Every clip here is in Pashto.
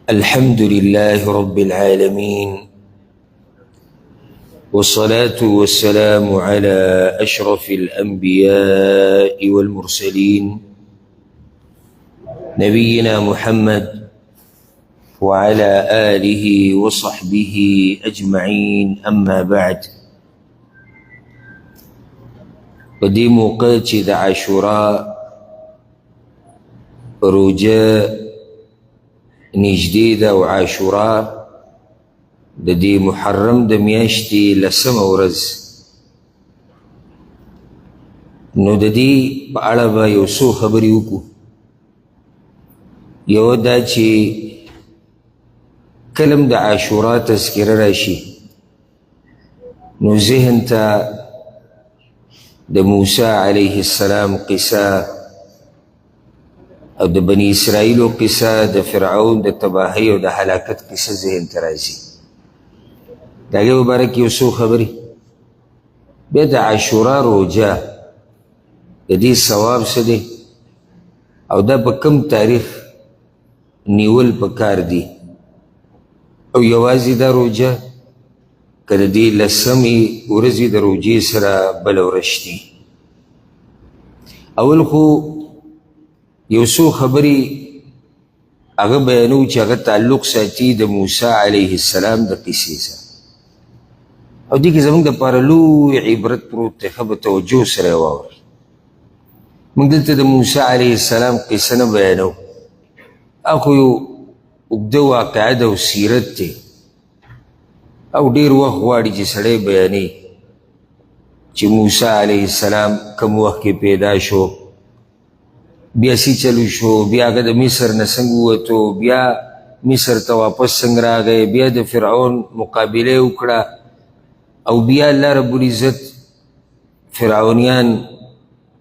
الحمد لله رب العالمين، والصلاة والسلام على أشرف الأنبياء والمرسلين، نبينا محمد وعلى آله وصحبه أجمعين، أما بعد. په دې موقع چې د عاشورا روژه نږدې ده او عاشورا د دې محرم د میاشتې لسمه ورځ، نو د دې په اړه به یو څو خبرې وکړو. یوه دا چې کله هم د عاشورا تذکره راشي نو ذهن ته د موسی علیه السلام قصه او د بني اسرائیلو قصه، د فرعون د تباهۍ او د هلاکت قصه ذهن ته راځي. د هغې په باره کې یو څو خبرې. بیا د عاشورا روژه، د دې ثواب څه دی او دا په کوم تاریخ نیول پکار دي، او یوازې دا روژه که د دې لسمې ورځې د روژې سره بله ورځ شتي. اول خو یو څو خبرې هغه بیانوو چې هغه تعلق ساتي د موسی علیه السلام د قصې سره، او دې کې زموږ دپاره لوی عبرت پروت دی. ښه به توجه سره یې واورئ. موږ دلته د موسی علیه السلام قصه نه بیانوو، هغه خو یو اوږده واقعه ده او سیرت دی او ډېر وخت غواړي چې سړی بیانوي چې موسی علیه السلام کوم وخت کې پیدا شو، بیا څه چلو شو، بیا هغه د مصر نه څنګه ووتو، بیا مصر ته واپس څنګه راغی، بیا د فرعون مقابله یې وکړه، او بیا الله رب العزت فرعونیان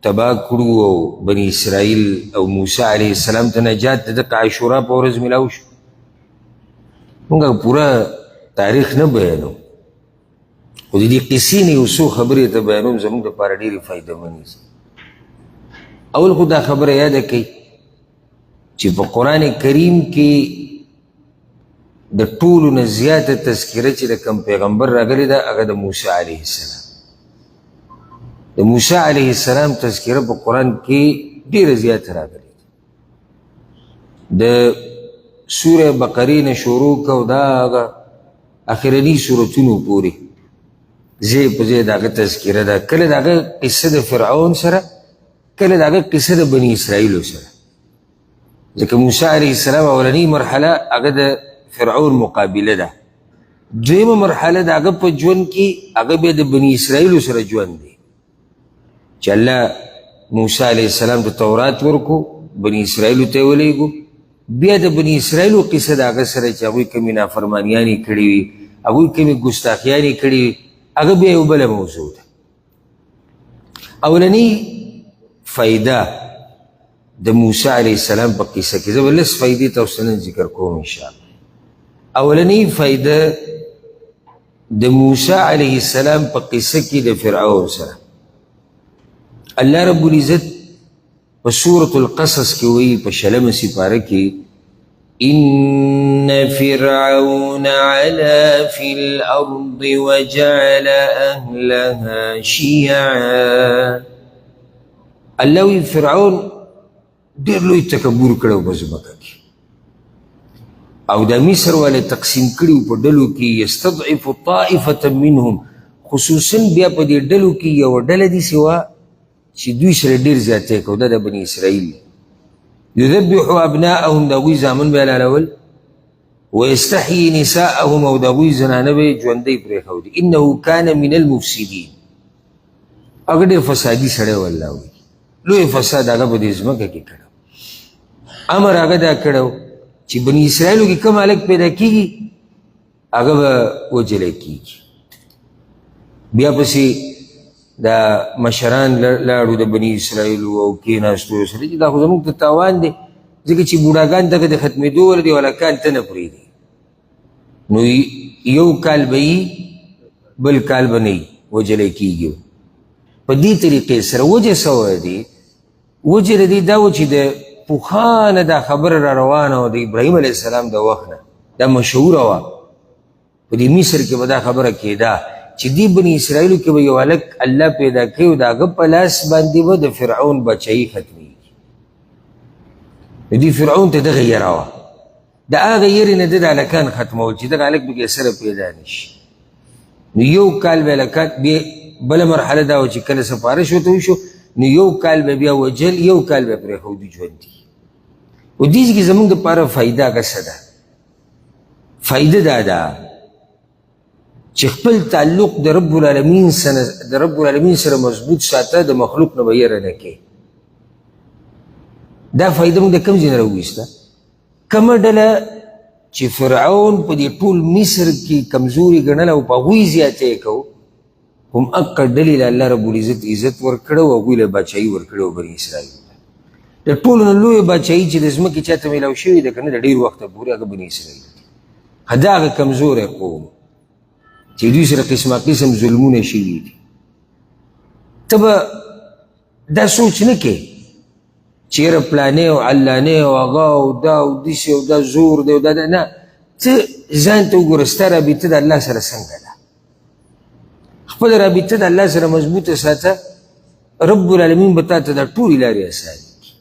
تباه کړو او بني اسرائیل او موسی علیه السلام ته نجات د دغه عاشورا په ورځ میلاو شو. موږ پوره تاریخ نه بیانو، خو د دې قصې نه یو څو خبرې ته بیانوم، زموږ دپاره ډېرې فایدهمنې دي. اول خو دا خبره یاده کړئ چې په قرآن کریم کې د ټولو نه زیاته تذکره چې د کوم پیغمبر راغلې ده هغه د موسی علیه السلام. د موسی علیه السلام تذکره په قرآن کې ډېره زیاته راغلې ده. د سوره بقرې نه شروع که او دا هغه اخرني سورتونو پورې ځای په ځای د هغه تذکره ده. کله د هغه قصه د فرعون سره، کله د هغه قصه د بني اسرائیلو سره. ځکه موسی علیه السلام اولنۍ مرحله هغه د فرعون مقابله ده، دویمه مرحله د هغه په ژوند کې هغه بیا د بني اسرائیلو سره ژوند دی چې الله موسی علیه السلام ته تورات ورکو، بني اسرائیلو ته یې ولېږو. بیا د بني اسرائیلو قصه د هغه سره چې هغوی کومې نافرمانیانې کړې وي، هغوی کومې ګستاخیانې کړې وي، هغه بیا یو بله موضوع ده. اولنۍ فایده د موسی علیه السلام په قصه کې، زه به لس فایدې تاسو ته نن ذکر کوم انشاءالله. اولنۍ فایده د موسی علیه السلام په قصه کې د فرعون سره، الله رب العزت په سورة القصص کې وایي په شلمه سپاره کې: إن فرعون علا في الأرض وجعل أهلها شيعا. الله وی فرعون ډېر لوی تکبر کړی په ځمکه کې، او د مصر والے تقسیم کړي په ډلو کې، یستضعف طائفة منهم، خصوصا بیا په دې ډلو کې یوه ډله دي سوا چې دوی سره ډېر زیاتی کوي، دا د بني اسرائیل. یذبح ابناءهم، د هغوی زامن به یې حلالول، ویستحیي نساءهم، او د هغوی زنانه به یې ژوندۍ پرېښودې. انه کان من المفسدین، هغه ډېر فسادي سړی و. الله وایي لوی فساد هغه په دې ځمکه کې کړی. امر هغه دا کړی چې بني اسرائیلو کې کوم هلک پیدا کېږي هغه به وژلی کېږي. بیا پسې دا مشران لاړو د بني اسرائیلو او کېناستو سره چې دا خو زموږ ته تاوان دی، ځکه چې بوډاګان دغه د ختمېدو ول دي، هلکان ته نه پرېږدي. نو یو کال به یي بل کال به نه وي، وژلی کېږي. په دې طریقې سره وجه څه وه دي؟ وجه د دې دا و چې د پخوا نه دا خبره را روانه وه، د ابراهیم علیه السلام د وخت نه دا مشهوره وه. په دې مصر کې به دا خبره کېده چې دې بني اسرائیلو کې به یو هلک الله پیدا کوي او د هغه په لاس باندې به د فرعون بچایي ختمېږي. نو دې فرعون ته دغه یره وه، د هغه یرې نه ده د هلکان ختمول چې دغه هلک پکې سره پیدا نه شي. نو یو کال به هلکان، بیا بله مرحله دا وه چې کله سفارش ورته وشو نو یو کال به بیا وژل، یو کال به پرېښودو ژوندي. او دې کې زموږ دپاره فایده هغه څه ده؟ فایده دا ده چې خپل تعلق د رب العالمین سره، د رب العالمین سره مضبوط ساته، د مخلوق نه به یره نه کوې. دا فایده موږ د کوم ځای نه راوویسته؟ کومه ډله چې فرعون په دې ټول مصر کې کمزوري ګڼله او په هغوی زیاتی یې کوو، هم هقه ډلې له الله رب العزت عزت ورکړی او هغوی له باچایي ورکړې وه بني اسرائیل ته. د ټولو نه لویه باچایي چې د ځمکې چا ته میلاو شوې ده که نه، د ډېر وخته پورې هغه بني اسرائیل دي. دا هغه کمزوری قوم چې دوی سره قسمه قسم ظلمونه شوي دي. ته به دا سوچ نه کوې چې یاره پلانې او علانې او هغه او دا او داسې او دا زور دی او دا نه، ته ځان ته وګوره ستا رابطه د الله سره څنګه ده. خپله رابطه د الله سره مضبوطه ساته، رب العالمین به تا ته دا ټولې لارې اسانې کړي.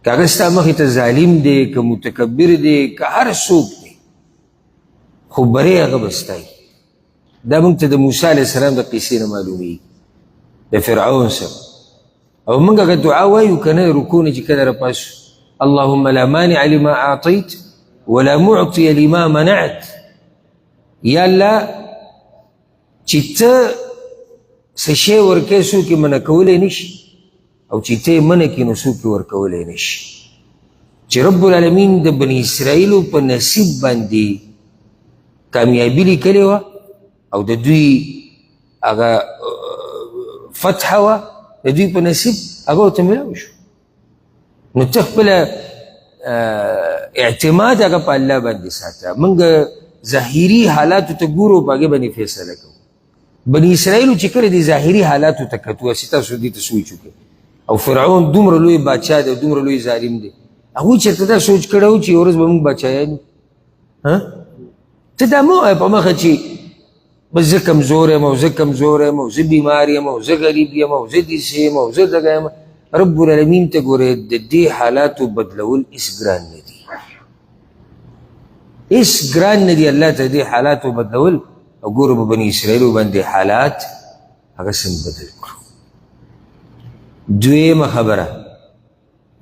که هغه ستا مخې ته ظالم دی، که متکبر دی، که هر څوک دی، خو بری هغه به ستا وي. دا موږ ته د موسی علیه السلام د قصې نه معلومېږي د فرعون سره. او موږ هغه دعا وایو که نه، رکوع نه چې کله راپاسو، اللهم لا مانع لما اعطیت ولا معطي لما منعت. یا الله چې ته څه شی ورکوې څوک یې منع کولی نه شي، او چې ته یې منع کړې نو څوک یې ورکولی نه شي. چې رب العالمین د بني اسرائیلو په نصیب باندې کامیابي لیکلې وه او د دوی هغه فتح وه د دوی په نصیب، هغه ورته میلاو شو. نو ته خپله اعتماد هغه په الله باندې ساته. موږ ظاهري حالاتو ته ګورو، په هغې باندې فیصله کوو. بني اسرائیلو چې کله دې ظاهري حالاتو ته کتو، هسې تاسو دې ته سوچ وکړئ، او فرعون دومره لوی بادشاه دی، دومره لوی ظالم دی، هغوی چېرته دا سوچ کړی و چې یوه ورځ به موږ بادشاهان یو؟ ته دا مه وایه په مخه چې بس زه کمزوری یم او زه کمزوری یم او زه بیمار یم او زه غریب یم او زه داسې یم او زه دغه یم. رب العالمین ته ګورې د دې حالاتو بدلول هېڅ ګران نه دي، هېڅ ګران نه دي الله ته دې حالاتو بدلول. او ګوره په بني اسرائیلو باندې حالات هغه څنګه بدل کړو. دویمه خبره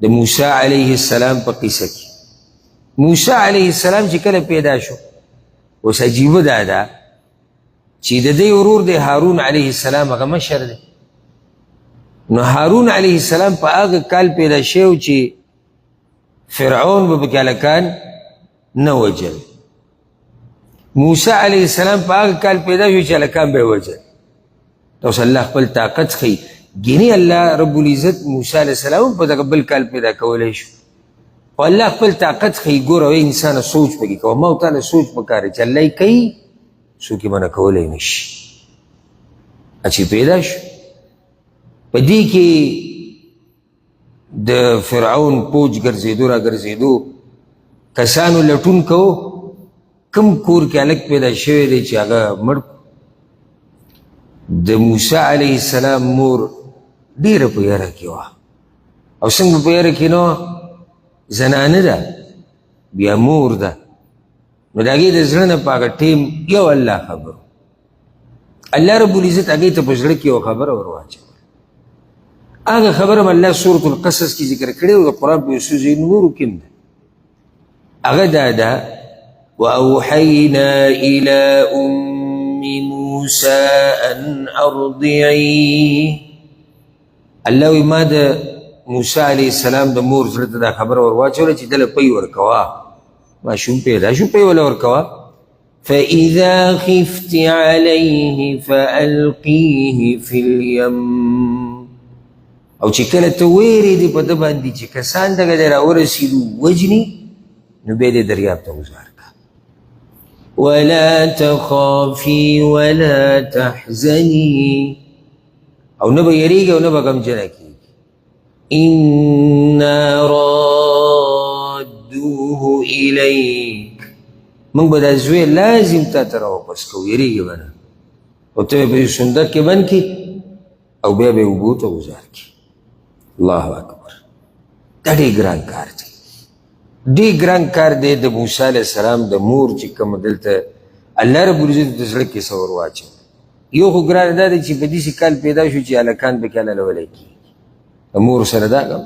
د موسی علیه السلام په قصه کې، موسی علیه السلام چې کله پیدا شو، اوس عجیبه دا ده چې د دې ورور دی هارون علیه السلام، هغه مشر دی. نو هارون علیه السلام په هغه کال پیدا شوی چې فرعون به پکې هلکان نه وژل. موسی علیه السلام په هغه کال پیدا شو چې هلکان به یې وژل. اوس الله خپل طاقت ښیي، ګینې الله رب العزت موسی علیه السلام په دغه بل کال پیدا کولی شو، خو الله خپل طاقت ښیي. ګوره وایي انسانه سوچ پکې کوه، ما او تا له سوچ پکار دی چې الله یې کوي، څوک یې منع کولی نه شي. چې پیدا شو په دې کې د فرعون پوج ګرځېدو را ګرځېدو، کسانو لټون کوو کوم کور کې هلک پیدا شوی دی چې هغه مړ. د موسی علیه السلام مور ډېره په یره کې وه. او څنګه په یره کې نه وه؟ زنانه ده، بیا مور ده، نو د هغې د زړه نه په هغه ټیم یو الله خبر، الله رب العزت هغې ته په زړه کې یوه خبره ور واچوله. هغه خبره هم الله سورة القصص کې ذکر کړې او د قرآن په یو څو ځایونو نورو کې هم ده. هغه دا ده، وأوحينا إلى أم موسى أن أرضعيه. الله وایي ما د موسی علیه السلام د مور زړه ته دا خبره ور واچوله چې دله پی ورکوه، ماشوم پیدا شو پی وله ورکوه. فإذا خفت عليه فألقيه في اليم. او چې کله ته وېرېدې په ده باندې چې کسان دغه دی راورسېدو وژني، نو بیا دې دریاب ته غوځار کړه. ولا تخافي ولا تحزني، او نه به یریږي او نه به غمجنه کېږي. انا رادوه الیک، موږ به دا زوی لازم تا ته راواپس کوو، یېرېږې به نه، او ته به په دې صندوق کې بند کړي او بیا به یې اوبو ته غوځار کړي. الله اکبر، دا ډېر ګران کار دی، ډېر ګران کار دی. د موسی علیه السلام د مور چې کوم دلته الله رب العزت د زړه کیسه ور واچوه. یو خو ګرانه دا دی چې په داسې کال پیدا شو چې هلکان پکې حلالولی کېږي، د مور سره دا غم.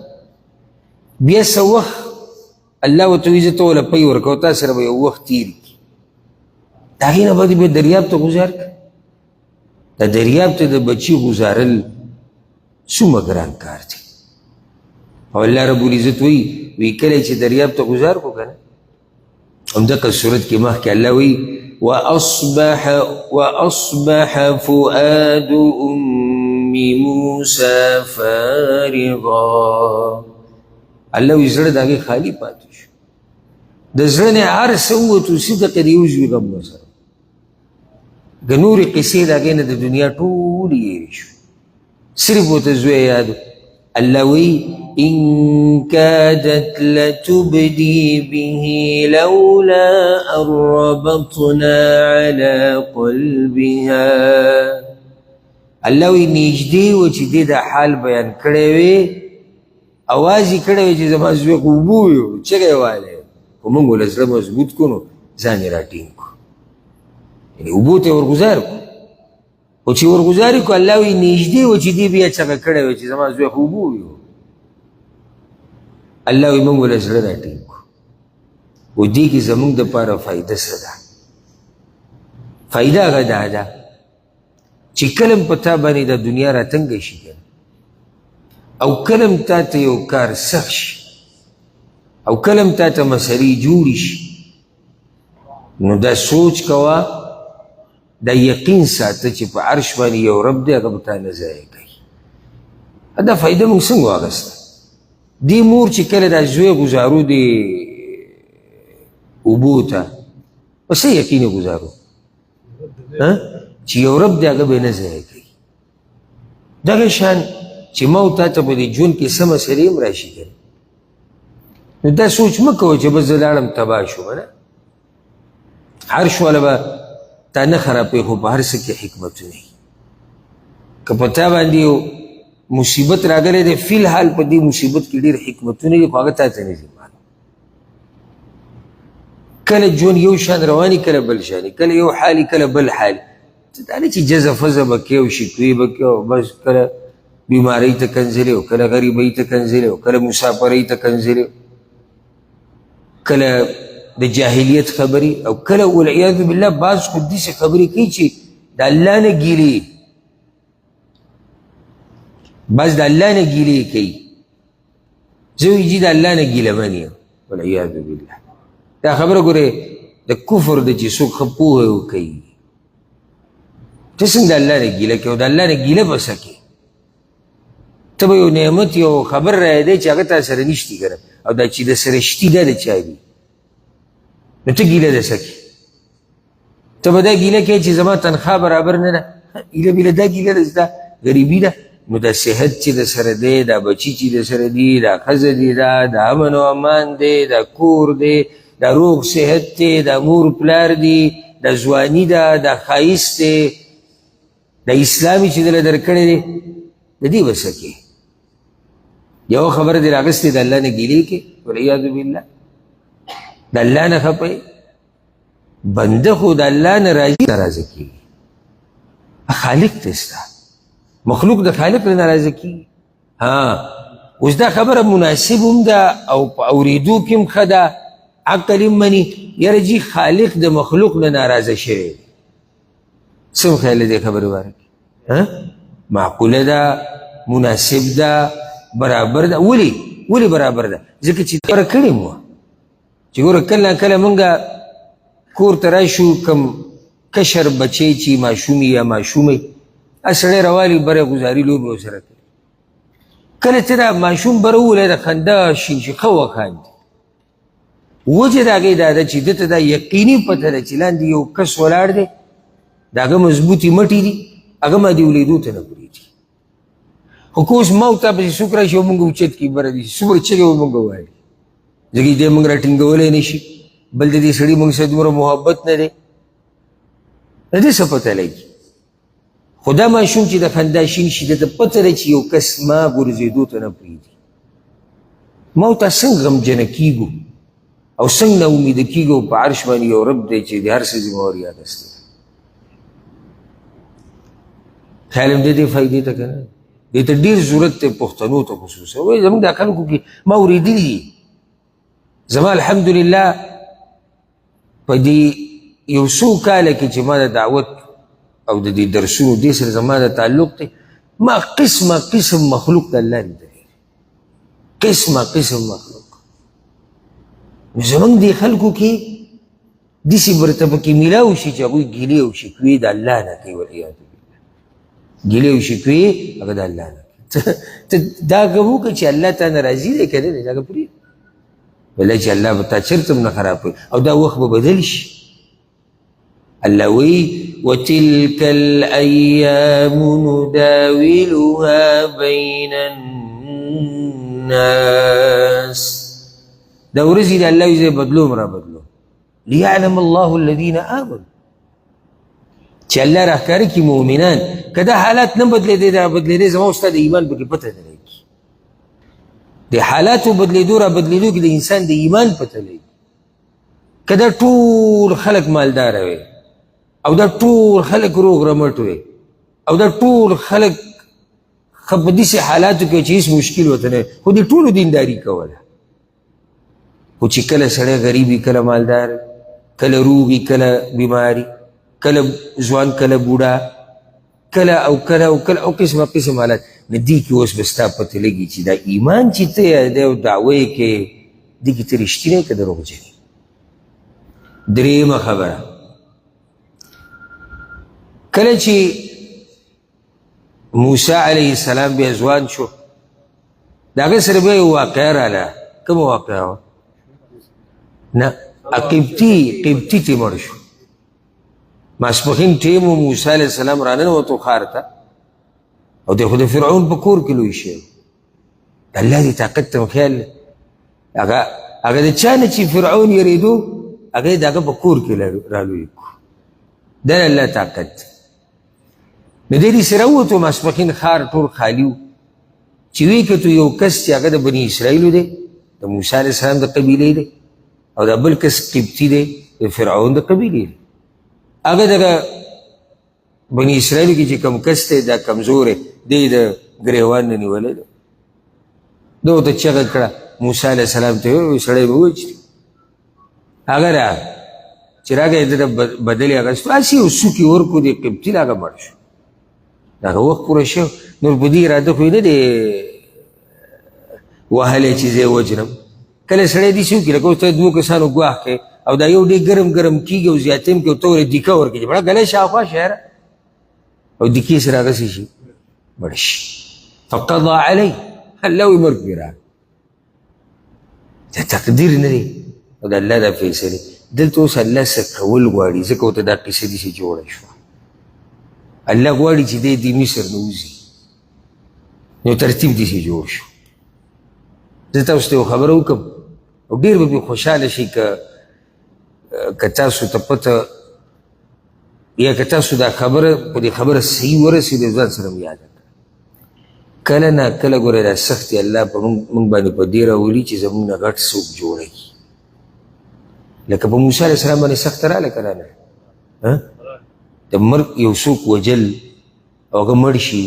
بیا څه وخت الله ورته وایي زه ته وله پی ورکوه، تا سره به یو وخت تېر کړي. د هغې نه بعد بیا دریاب ته غوځار کړه. د دریاب ته د بچي غوځارل څومره ګران کار دی. او الله رب العزت وایي وی کله چې دریاب ته غوځار کړو که نه، همدغه صورت کې مخکې الله وایي وأصبح فؤاد أم موسى فارغا. الله وایي زړه د هغې خالي پاتې شو، د زړه نه هر څه ووتو، صدق د یو زوی غم ورسره. د نورې قصې د هغې نه د دنیا ټولې هېرې شوې، صرف ورته زوی یاد. الله وایي إن كادت لتبدي به لولا أن ربطنا على قلبها. الله وایي نږدې وه چې دې دا حال بیان کړی وي، اواز یې کړی وي چې زما زوی خو اوبو ویوړو، چغې یې والې، خو موږ له زړه مضبوط کړو، نو ځان یې راټینګ کړو، یعنې اوبو ته یې ورګوزار کړو. خو چې ورګوزار یې کړو، الله وایي نږدې وه چې دې بیا چغه کړی وي چې زما زوی خو اوبو ویوړو. الله وایي موږ له زړه راټینګ کړو. او دې کې زموږ دپاره فایده څه ده؟ فایده هغه دا ده چې کله هم په تا باندې دا دنیا راتنګه شي که او کله هم تا ته یو کار سخت شي او کله هم تا ته مسلې جوړې شي، نو دا سوچ کوه، دا یقین ساته چې په عرش باندې یو رب دی، هغه به تا نه ضایع کوي. دا فایده موږ څنګه واخیسته؟ دې مور چې کله دا زوی ګزارو دې اوبو ته، په څه یقین یې ګزارو چې یو رب دی، هغه به نه ضایع کوي. دغه شان چې ما او تا ته په دې ژوند کې څه مسلې هم راشي که نو دا سوچ مه کوه چې بس زه لاړم تباه شوم، نه، عرش والا به تا نه خرابوي، خو په هر څه کې حکمتونه وي. که په تا باندې یو مصیبت راغلی دی، فی الحال په دې مصیبت کې ډېر حکمتونه دي، خو هغه تا ته نه دي معلوم. کله ژوند یو شان رواني، کله بل شان، کله یو حالي، کله بل حال. دا نه چې جزه فزه به کوې او شکوې به کوې او بس کله بیمارۍ ته کنځلې او کله غریبۍ ته کنځلې او کله مسافرۍ ته کنځلې، کله د جاهلیت خبرې او کله والعیاذ بالله بعض خو داسې خبرې کوي چې د الله نه ګیلې، بعض د الله نه ګیلې کوي. زه وایي جي د الله نه ګیله من یم، والعیاذ بالله. دا خبره ګورې د کفر دی چې څوک ښه پوهه وکوي. ته څنګه د الله نه ګیله کوې او د الله نه ګیله به څه کوې؟ ته به یو نعمت یو خبر رایادوې چې هغه تا سره نشتي که نه، او دا چې د سره شتي دا د چا دي، نو ته ګیله د څه کوې؟ ته به دا ګیله کوې چې زما تنخوا برابر نه ده، ګیله بیله دا ګیله ده ستا غریبي ده. نو دا صحت چې د سره دی، دا بچي چې د سره دي، دا ښځه دي، دا امن او امان دی، دا کور دی، دا روغ صحت دی، دا مور پلار دی، دا ځواني ده، دا ښایست دی، دا اسلامي چې دله درکړی دی، د دې به څه کوې؟ یوه خبره دې راغستې د الله نه ګیلې کوې، والعیاذ بالله، د الله نه خفه یې. بنده خو د الله نه راضي ناراضه کېږي، خالق دی ستا، مخلوق د خالق نه ناراضه کېږي. ها اوس دا خبره مناسب هم ده او په اورېدو کې هم ښه ده، عقل هم مني، یاره جي خالق د مخلوق نه ناراضه شوی دی. څه خیال دی خبرې باره کې؟ معقوله ده، مناسب ده، برابر ده. ولې؟ ولې برابر ده؟ ځکه چې خبره کړې مو چې ګوره کله کله مونږ کور ته راشو، کوم کشر بچی چې ماشومي یا ماشومه سړی روالي بره ګزاري لوبې ورسره کوي. کله چې دا ماشوم بره وولې د خندا شي چې ښه وخاندي، وجه د هغې دا ده چې ده ته دا یقیني پته ده چې لاندې یو کس ولاړ دی، د هغه مضبوطې مټې دي، هغه ما دې ولیدو ته نه پرېږدي. خو که اوس ما او تا پسې څوک راشي او موږ اوچت کړي بره دي څومره چغې به موږ ووایو، ځکه چې دی موږ راټینګولی نه شي. بل د دې سړي موږ سره دومره محبت نه دی، د دې څه پته لګي. خو دا ماشوم چې د خندا شین شي، ده ته پته ده چې یو کس ما ګرځېدو ته نه پرېږدي. ما او تا څنګه غمجنه کېږو او څنګه ناامیده کېږو، په عرش باندې یو رب دی چې د هر څه ذمهواري اخیستې ده. خیال هم دې فایدې ته که نه، دې ته ډېر ضرورت دی پښتنو ته خصوصا. وایي زموږ دا خلکو کې ما اورېدلي دي، زما الحمدلله په دې یو څو کاله کې چې ما د دعوت او د دې درسونو دې سره زما د تعلق دی، ما قسمه قسم مخلوق د الله لیدلی، قسمه قسم مخلوق. نو زموږ دې خلکو کې داسې ورته پکې میلاو شي چې هغوی ګیلې او شکوې د الله نه کوي، والعیاذ بالله. ګیلې او شکوې هغه د الله نه کوي. ته دا غم وکړه چې الله تا نه راضي دی که نه دی، دا غم پرېږده، ویلی چې الله به تا چېرته هم نه خرابوي او دا وخت به بدل شي. الله وایي وتلک الایام نداولها بین الناس. دا ورځې د الله وایي زه بدلوم را بدلوم، لیعلم الله الذین آمنوا، چې الله راښکاره کړي مؤمنان. که دا حالات نه بدلېدی دا بدلېدی، زما او ستا د ایمان پکې پته نه لګي. د حالاتو بدلېدو را بدلېدو کې د انسان د ایمان پته لګي. که دا ټول خلک مالداره وي او دا ټول خلک روغ رمټ وي او دا ټول خلک ښه په داسې حالاتو کې چې هېڅ مشکل ورته نه وي، خو دې ټولو دینداري کوله. خو چې کله سړی غریب وي، کله مالدار، کله روغ وي، کله بیماري، کله ځوان، کله بوډا، کله او کله او کله او قسمه قسم حالات، نو دې کې اوس به ستا پته لګي چې دا ایمان چې ته یې دی او دعوه یې کوې، دې کې ته رښتینی که دروغجن یې. درېیمه خبره، کله چې موسی علیه السلام بیا ځوان شو، د هغه سره بیا یو واقعه راله. کومه واقعه وه؟ نه، قبطي ترې مړ شو. ماسپښین ټیم و، موسی علیه السلام راننوتو ښار ته، او دی خو د فرعون په کور کې لوی شوی. د الله دې طاقت ته خیال، هغه د چا نه چې فرعون یېرېدو، هغه یې د هغه په کور کې رالوی کړو. دا د الله طاقت. نو دی دې سره ووتو، ماسپښین ښار ټول خالي و، چې ویې کتو یو کس چې هغه د بني اسرائیلو دی، د موسی علیه السلام د قبیلې دی، او دا بل کس قبطي دی، د فرعون د قبیلې دی. هغه دغه بني اسرائیلو کې چې کوم کس دی دا کمزوری دی، د ګریوان نه نیولی دی. ده ورته چغه کړه، موسی علیه السلام ته یې وویل، سړی به ووژني. هغه راغی، چې راغی ده ته بدل یې اخیستو، هسې یو سوک یې ورکړو دې قبطي له هغه مړ شو. د هغه وخت پوره شو، نور په دې اراده خو یې نه دی وهلی چې زه یې وژنم. کله سړی داسې وکړي لکه اوس ته دوو کسانو ګواښ کوې او دا یو ډېر ګرم ګرم کېږي او زیاتې هم کوي، او ته ورته دیکه ورکړې چې مړه ګلی شاوخوا شه یاره، او دیکې سره هغه څه شي مړ شي. فقضا علیه، الله وایي مرګ پرې راغی. دا تقدیر نه دی او د الله دا فیصلې. دلته اوس الله څه کول غواړي، ځکه ورته دا قصه داسې جوړه شوه. الله غواړي چې دی دې مصر نه وځي، نو ترتیب داسې جوړ شو. زه تاسو ته یو خبره وکړم او ډېر به پرې خوشحاله شئ که تاسو ته پته یا که تاسو دا خبره په دې خبره صحیح ورسېدې، ځان سره مې یاده کړه. کله نا کله ګورې دا سختې الله په موږ باندې په دې راولي چې زموږ نه غټ څوک جوړوي. لکه په موسی علیه السلام باندې سخته راله که نه؟ د مرګ یو څوک وژل او هغه مړ شي،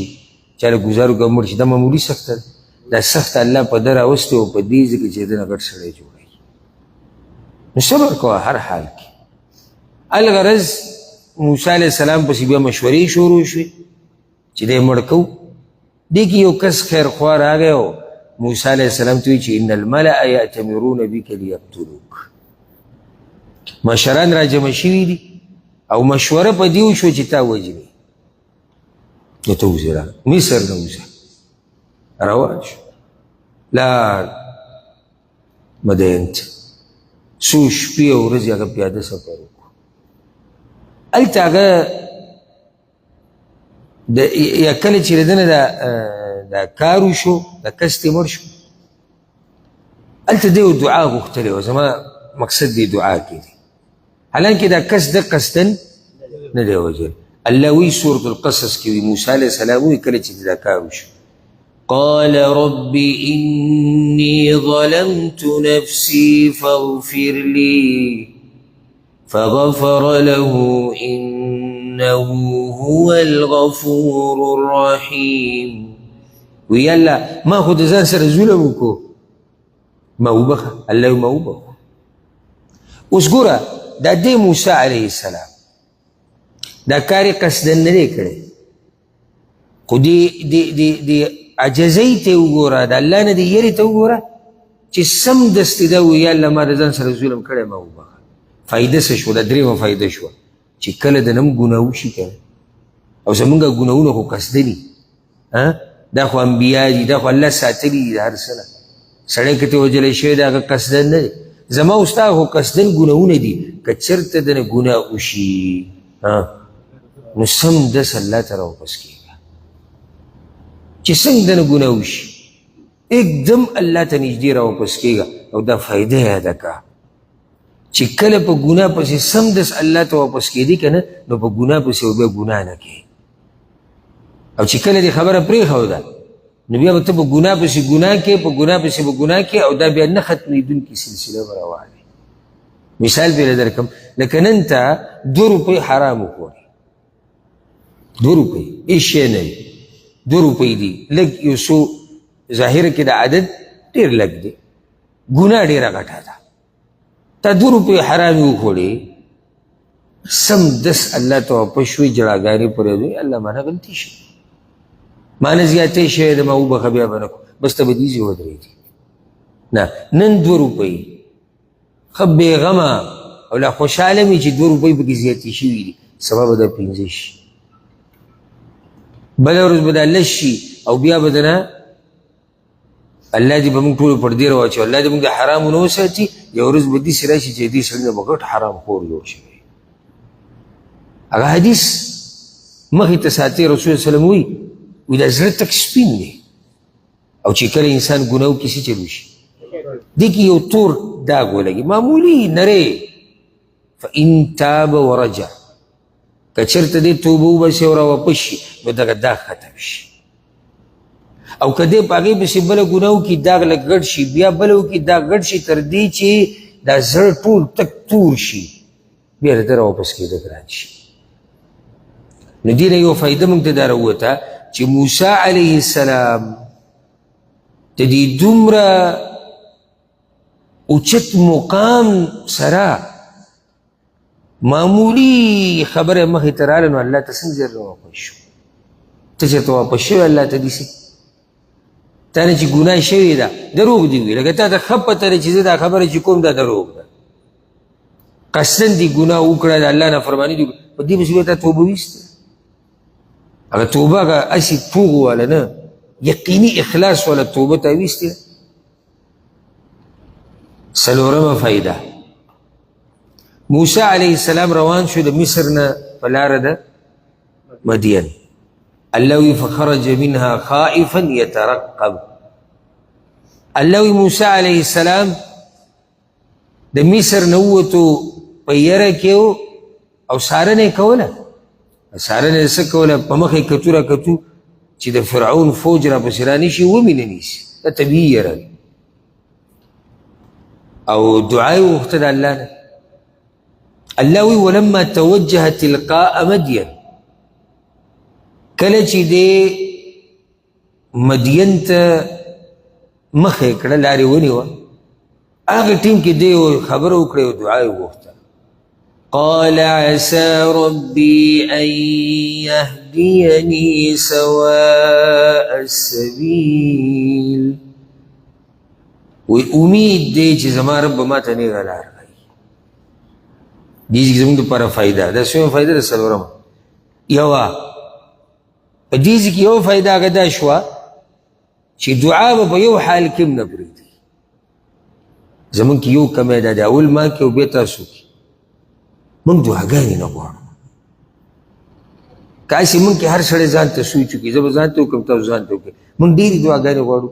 چا له ګوزار وکړي مړ شي، دا معمولي سخته ده. دا سخته الله په ده راوستې او په دې ځکه چې ده نه غټ سړی جوړوي. نو صبر کوه هر حال کې. الغرض موسی علیه السلام پسې بیا مشورې شروع شوې چې دی مړ کوو. دې کې یو کس خیرخوا راغی او موسی علیه السلام ته وایي چې ان الملأ یأتمرون بک لیقتلوک. مشران راجمع شوي دي او مشوره په دې وشوه چې تا وژني، نو ته وځې را مصر نه وځه. روان شو، لاړ مدین ته، څو شپې او ورځې هغه پیاده سفر وکړو. هلته هغه د یا کله چې د ده نه دا کار وشو، دا کس ترې مړ شو، هلته دی یو دعا غوښتلې وه. زما مقصد دی دعا کې دی، حالانکه دا کس د قصداً نه دی وژلی. الله وایي سورة القصص کې وایي موسی علیه السلام وایي کله چې دا کار وشو، قال رب إني ظلمت نفسي فاغفر لي فغفر له إنه هو الغفور الرحيم. ویلا ما خو د ځان سره ظلم وکړو، ما وبخښه، الله یې ما وبخښه. اوس ګوره دا دی موسی علیه السلام دا کار یې قصداً نه دی کړی، خو دې عجزۍ ته یې وګوره، د الله نه دې یرې ته وګوره چې سمدستي دا ووایي یا الله ما د ځان سره ظلم کړی، ما وبخښه. فایده څه شوه؟ دا درېیمه فایده شوه چې کله د نم ګناه وشي که نه، او زمونږ ګناهونه خو قصدني، دا خو انبیا دي، دا خو الله ساتلي دي د هر څه نه. سړی که ترې وژلی شوی دی هغه قصداً نه دی، زما او ستا خو قصداً ګناهونه دي. که چېرته د نه ګناه وشي نو سمدست الله ته راواپس کېږه، چې څنګه د نه ګناه وشي اکدم الله ته نږدې راواپس کېږه. او دا فایده یاده کړه چې کله په ګناه پسې سمدست الله ته واپس کېدی که نه، نو په ګناه پسې بیا ګناه نه کوې. او چې کله دې خبره پرېښوده نو بیا به ته په ګناه پسې ګناه کوې، په ګناه پسې به ګناه کوې، او دا بیا نه ختمېدونکې سلسله به روانه وي. مثال پرې درکړم، لکه نن ته 2 روپۍ حرام وخوړې، 2 روپۍ هېڅ شی نه وي، 2 روپۍ دي، لږ یو څو ظاهر کې د عدد ډېر لږ دی، ګناه ډېره غټه ده. تا 2 روپۍ حرامې وخوړې، سمدست الله ته واپس شوې، ژړاګانې پرې وې، الله ما نه غلطي شي، ما نه زیاتې شوې ده، ما وبخښه، بیا به نه کوم، بس ته به دې ځای ودرېدې. نه، نن 2 روپۍ ښه بېغمه او لا خوشحاله مې چې 2 روپۍ پکې زیاتې شوي دي، سبا به دا 5 شي، بله ورځ به دا 10 شي، او بیا به د نه الله دې به موږ ټولو پر دې راواچوي، الله دې موږ د حرامو نه وساتي. یوه ورځ به داسې راشي چې دې سړي نه به غټ حرام خور جوړ شي. هغه حدیث مخې ته ساتي، رسول الله صلی الله علیه وسلم وایي، وایي دا زړه تک سپین دی، او چې کله انسان ګناه وکړي څه چل وشي؟ دې کې یو تور داغ ولګي، معمولي نری، فإن تاب ورجع، که چېرته دې توبه وباسي او راواپس شي نو دغه داغ ختم شي. او که دې په هغې پسې بله ګناه وکړي، داغ لږ غټ شي، بیا بله وکړي، داغ غټ شي، تر دې چې دا زړه ټول تک تور شي، بیا د ده راواپس کېده ګران شي. نو دې نه یوه فایده موږ ته دا راووته چې موسی علیه السلام د دې دومره اوچت مقام سره معمولي خبره مخې ته راغله، نو الله ته څنګه زر راواپس شو؟ ته چېرته واپس شوی الله ته داسې تا نه چې ګناه شوې ده دروغ دې وي، لکه تا ته ښه پته ده چې زه دا خبره چې کوم دا دروغ ده، قصداً دې ګناه وکړه، د الله نافرماني دې وکړه، په دې پسې بیا تا توبه ویسته. هغه توبه هغه هسې پوغ واله نه، یقیني اخلاص واله توبه تا ویستې. څلورمه فایده، موسی علیه السلام روان شو د مصر نه په لاره د مدین. الله وی فخرج منها خائفا يترقب. الله وی موسی علیه السلام د مصر نه ووتو په یره کې او څارنه یې کوله. څارنه یې څه کوله؟ په مخه یې کتو را کتو چې د فرعون فوج را پسې رانه شي ومې نه نیسي، دا طبیعي یره ده. او دعا یې وغوښته د الله نه. الله وی ولما توجه تلقاء مدین، کله چې دی مدین ته مخه یې کړه، لارې ونیوه، هغه ټیم کې دی یو خبره وکړه، یو دعا یې وغوښته. قال عسى ربي أن يهديني سواء السبيل. وی امید دی چې زما رب به ما ته نېغه لار ښیي. دې کې زموږ دپاره فایده ده. څویمه فایده ده؟ څلورمه. یوه په دې ځای کې یوه فایده هغه دا شوه چې دعا به په یو حال کې هم نه پرېږدي. زموږ کې یو کمی دا دی، اول ما کې او بیا تاسو کې، موږ دعاګانې نه غواړو. که هسې موږ کې هر سړی ځان ته سوچ وکړي، زه به ځان ته وکړم، تاسو ځان ته وکړئ، موږ ډېرې دعاګانې غواړو.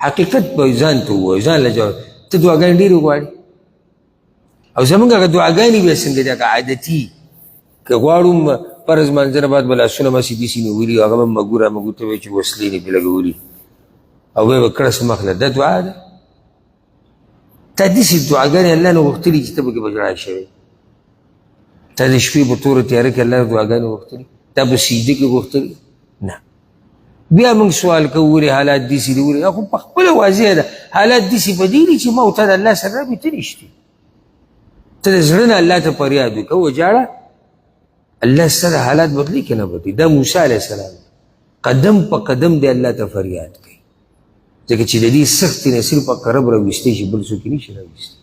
حقیقت به ځان ته ووایو، ځان له جواب، ته دعاګانې ډېرې غواړې او زموږ هغه دعاګانې بیا څنګه دي؟ هغه عادتي که غواړو فرض لمانځه نه بعد به لاسونه ماسې داسې نیولي، هغه به مګو را مګو ته وایي چې وسلې نه پرې لګولي او بیا به کړس مخله. دا دعا ده؟ تا داسې دعاګانې الله نه غوښتلي چې ته پکې په ژړا شوې؟ تا د شپې په توره تیاره کې الله نه دعاګانې غوښتلي؟ تا په سجده کې غوښتلي؟ نه. بیا موږ سوال کوو ولې حالات داسې دي؟ ولې؟ خو په خپله واضح ده، حالات داسې په دې دي چې ما او تا د الله سره رابطه نشته. ته د زړه نه الله ته فریاد وکړه، وژاړه، الله ستا د حالات بدلي که نه بدلي. دا موسی علیه السلام قدم په قدم دی الله ته فریاد کوي، ځکه چې د دې سختې نه صرف حق رب راویستی شي، بل څوک یې نه شي راویستی.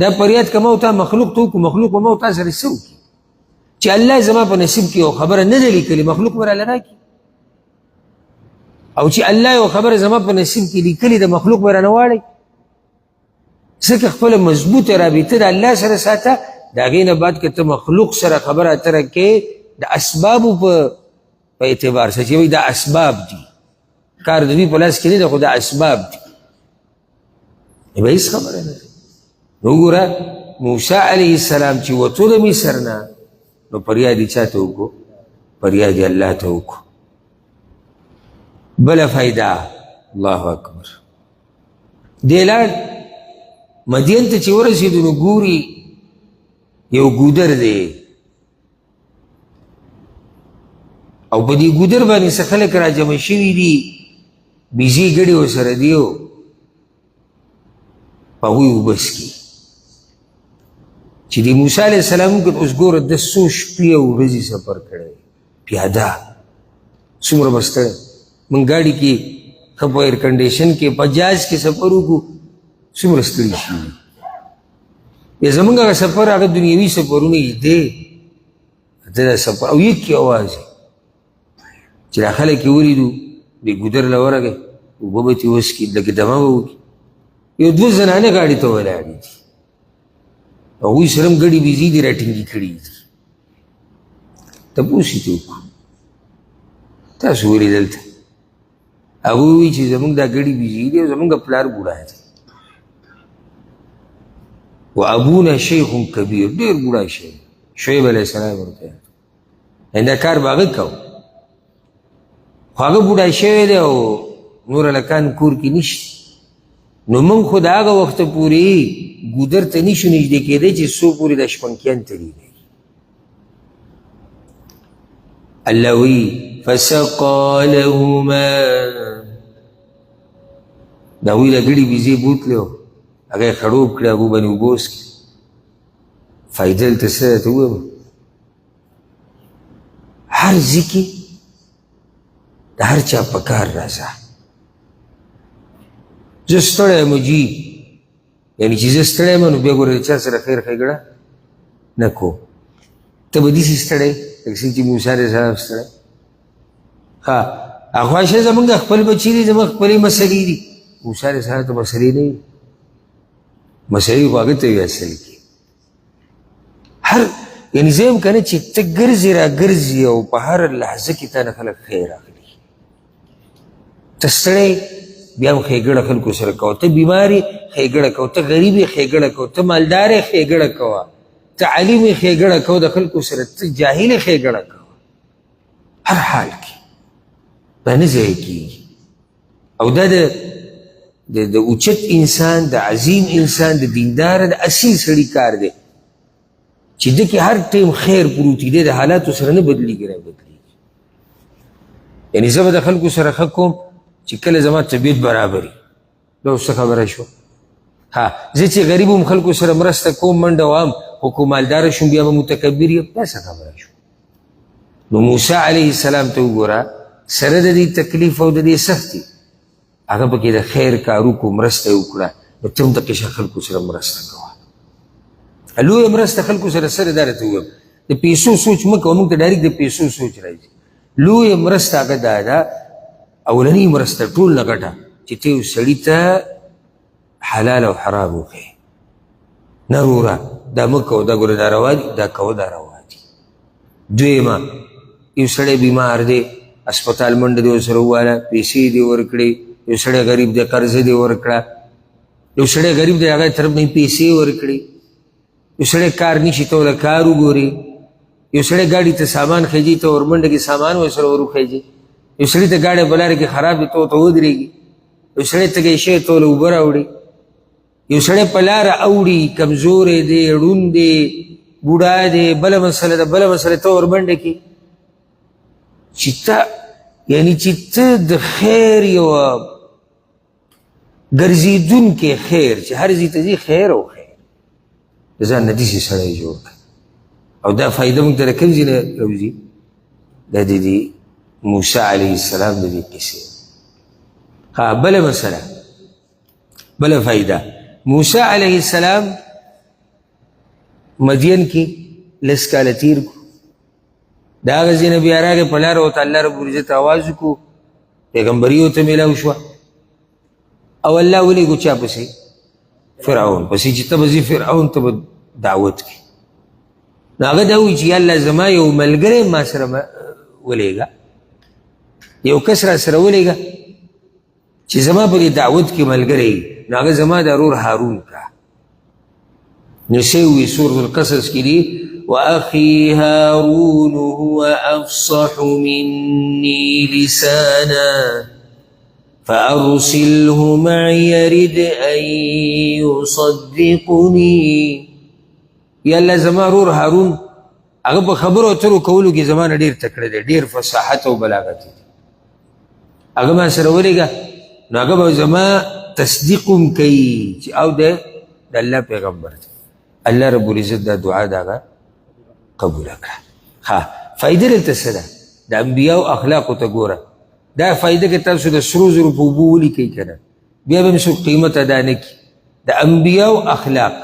دا فریاد که ما او تا مخلوق ته وکړو، مخلوق به ما او تا سره څه وکړي؟ چې الله زما په نصیب کې یو خبره نه ده لیکلې، مخلوق به راله راکړي، او چې الله یو خبره زما په نصیب کې لیکلې ده، مخلوق به رانه واړوي. ځکه خپله مضبوطه رابطه د الله سره ساته، د هغې نه بعد که ته مخلوق سره خبره اتره کې د اسبابو په اعتبار سره چې وایي دا اسباب دي، کار د دوی په لاس کې نه دی، خو دا اسباب دي، به هېڅ خبره نه ده. نو وګوره موسی علیه السلام چې وتو د مصر نه، نو فریاد یې چا ته وکړو؟ فریاد یې الله ته وکړو. بله فایده، الله اکبر، دی لاړ مدین ته چې ورسېدو نو ګوري یو ګودر دی، او په دې ګودر باندې څه خلک راجمع شوي دي، بیزې ګډې ورسره دي او په هغوی اوبه څکي. چې د موسی علیه السلام وکړ، اوس ګوره د څو شپې او ورځې سفر کړی پیاده، څومره به ستړی. موږ ګاډي کې ښه په ایرکنډیشن کې په جاز کې سفر وکړو، څومره ستړي شي. بیا زموږ هغه سفر هغه دنیوي سفرونه یې دی، دا سفر او یک یوازې چې دا خلک یې ولیدو، دې ګودر له ورغی، اوبه به ترې وڅکي، لږ دمه به وکړي. یو دوه زنانې غاړې ته ولاړې دي، هغوی سره هم ګډې بیزې دي راټینګې کړې دي. تپوس یې ترې وکړو، تاسو ولې دلته؟ هغوی وایي چې زموږ دا ګډې بیزې دي او زموږ پلار بوډا دی، و ابونا شیخ کبیر، ډېر بوډا شوی. شعیب علیه السلام ورته یعنې دا کار به هغه کوو، خو هغه بوډا شوی دی او نور هلکان کور کې نشته، نو موږ خو د هغه وخته پورې ګودر ته نشو نږدې کېدی چې څو پورې دا شپنکیان تللي نه وي. الله وایي فسقا لهما، د هغوی له ګړي بیزې بوتلې هغه یې خړوب کړې، هغو باندې اوبه وڅښلې. فایده دلته څه ده ته ووایم، هر ځای کې د هر چا په کار راځه. زه ستړی یم جي، یعنې چې زه ستړی یم نو بیا ګوره د چا سره خیر ښېګړه نه کوم. ته به داسې ستړی لکه څنګه چې موسی علیه السلام ستړی. ښه هغه شه زمونږ خپل بچي دي، زمونږ خپلې مسلې دي. موسی علیه السلام ته مسلې نه وي، مسلې خو هغه ته وي اصل کې. هر یعنې زه یم که نه چې ته ګرځې را ګرځې او په هره لحظه کې تا نه خلک خیر اخلي. ته ستړی بیا هم ښېګڼه خلکو سره کوه، ته بیمار یې ښېګڼه کوه، ته غریب یې ښېګڼه کوه، ته مالدار یې ښېګڼه کوه، ته عالم یې ښېګڼه کوه د خلکو سره، ته جاهل یې ښېګڼه کوه. هر حال کې دا نه ضایع کېږي. او دا د اوچت انسان، د عظیم انسان، د دیندار، د اصیل سړي کار دی چې ده کې هر ټایم خیر پروت وي، دی د حالاتو سره نه بدلېږي نه بدلېږي. یعنې زه به د خلکو سره ښه کوم چې کله زما طبیعت برابر وي. دا اوس څه خبره شوه؟ ها زه چې غریب هم خلکو سره مرسته کوم، منډه وهم، خو که مالدار شوم بیا به متکبر یم، دا څه خبره شوه؟ نو موسی علیه السلام ته وګوره، سره د دې تکلیف او د دې سختي هغه پکې د خیر کار وکړو، مرسته یې وکړه. نو ته هم دقیقه خلکو سره مرسته کوه. لویه مرسته خلکو سره سره دا راته ووایم، د پیسو سوچ مه کوه، موږ ته ډایرکټ د پیسو سوچ راځي. لویه مرسته هغه دا ده، اولنۍ مرسته ټول نه غټه چې ته یو سړي ته حلال او حرام وښیې. نه وروره دا مه کوه، دا ګوره دا روا دي، دا کوه دا روا دي. دویمه، یو سړی بیمار دی، هسپتال منډه دې ورسره وواله، پیسې دې ورکړې، یو سړی غریب دی قرضه دې ورکړه، یو سړی غریب دی هغه طرف نه پیسې ورکړې، یو سړی کار نشي ته ورله کار وګوري، یو سړی ګاډي ته سامان خېږي ته ورمنډه کې سامان ورسره وروخېږي، یو سړي ته ګاډی په لاره کې خراب دی ته ورته ودرېږي، یو سړی تږی شوی ته ورله اوبه راوړي، یو سړی په لاره اوړي کمزوری دی، ړوند دی، بوډا دی، بله مسله ده، بله مسله ته ورمنډه کې چې ته یعنی چې ته د خیر یوه ګرځېدونکی خیر چې هر ځای ته ځي خیر او خیر د ځان نه داسې سړی جوړ کړه. او دا فایده موږ ته د کوم ځای نه راوځي؟ دا د دې موسی علیه السلام د دې قصې. ها بله مسله، بله فایده، موسی علیه السلام مدین کې لس کاله تېر کړو، د هغه ځای نه بیا راغی په لاره ورته الله رب العزت اواز وکړو، پیغمبري ورته میلاو شوه او الله ولېږو چا پسې؟ فرعون پسې، چې ته به ځې فرعون ته به دعوت کړې. نو هغه دا وایي چې یا الله زما یو ملګری ما سره ولېږه، یو کس را سره ولېږه چې زما په دې دعوت کې ملګری، نو هغه زما د ورور هارون کا. نو څه وایي سورة القصص کې دي، وأخي هارون هو أفصح مني لسانا فأرسله معي يرد أن يصدقني. یا الله زما ورور هارون هغه په خبرو اترو کولو کې زما نه ډېر تکړه دی، ډېر فصاحت او بلاغت دی، هغه ما سره ولېږه، نو هغه به زما تصدیق هم کوي چې او دی د الله پیغمبر دی. الله رب العزت دا دعا د هغه قبوله کړه. ښه فایده دلته څه ده؟ د انبیاو اخلاقو ته ګوره، دا فایده که تاسو د سرو زرو په اوبو ولیکئ که نه بیا به هم څوک قیمت ادا نه کړي. د انبیاو اخلاق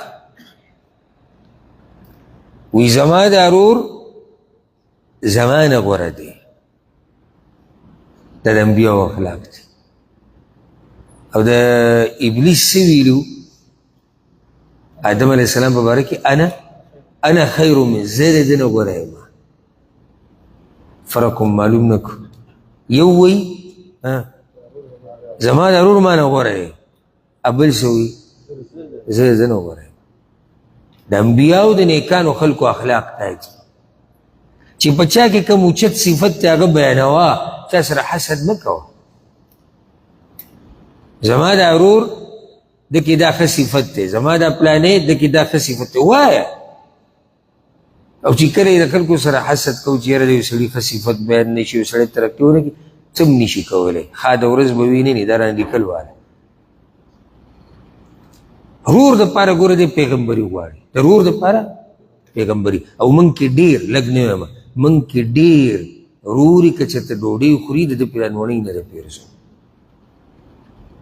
وی زما د ورور زما نه غوره دی، دا د انبیاو اخلاق دی. او د ابلیس څه ویلو آدم علیه السلام په باره کې؟ انا خیر من، زه د ده نه غوره یم. فرق هم معلوم نه کړو. یو وایي زما د ورور ما نه غوره دی، بل څه وایي زه د ده نه غوره یم. د انبیاو د نیکانو خلکو اخلاق دا دي چې په چا کې کوم اوچت صفت دی هغه بیانوه، چا سره حسد مه کوه. زما د ورور ده کې دا ښه صفت دی، زما دا پلانې ده کې دا ښه صفت دی، وایه. او چې کله یې د خلکو سره حسد کوو چې یاره د یو سړي ښه صفت بیان نه شي، یو سړی ترقي ونه کړي، څه هم نه شي کولی، ښه د ورځ به وي نه، دا رانه لیکل واله. ورور دپاره ګوره دی پیغمبري غواړي، د ورور دپاره پیغمبري. او موږ کې ډېر لږ نه وایم، موږ کې ډېر وروري که چېرته ډوډۍ خوري د ده پلانوڼۍ نه ده پیرزو،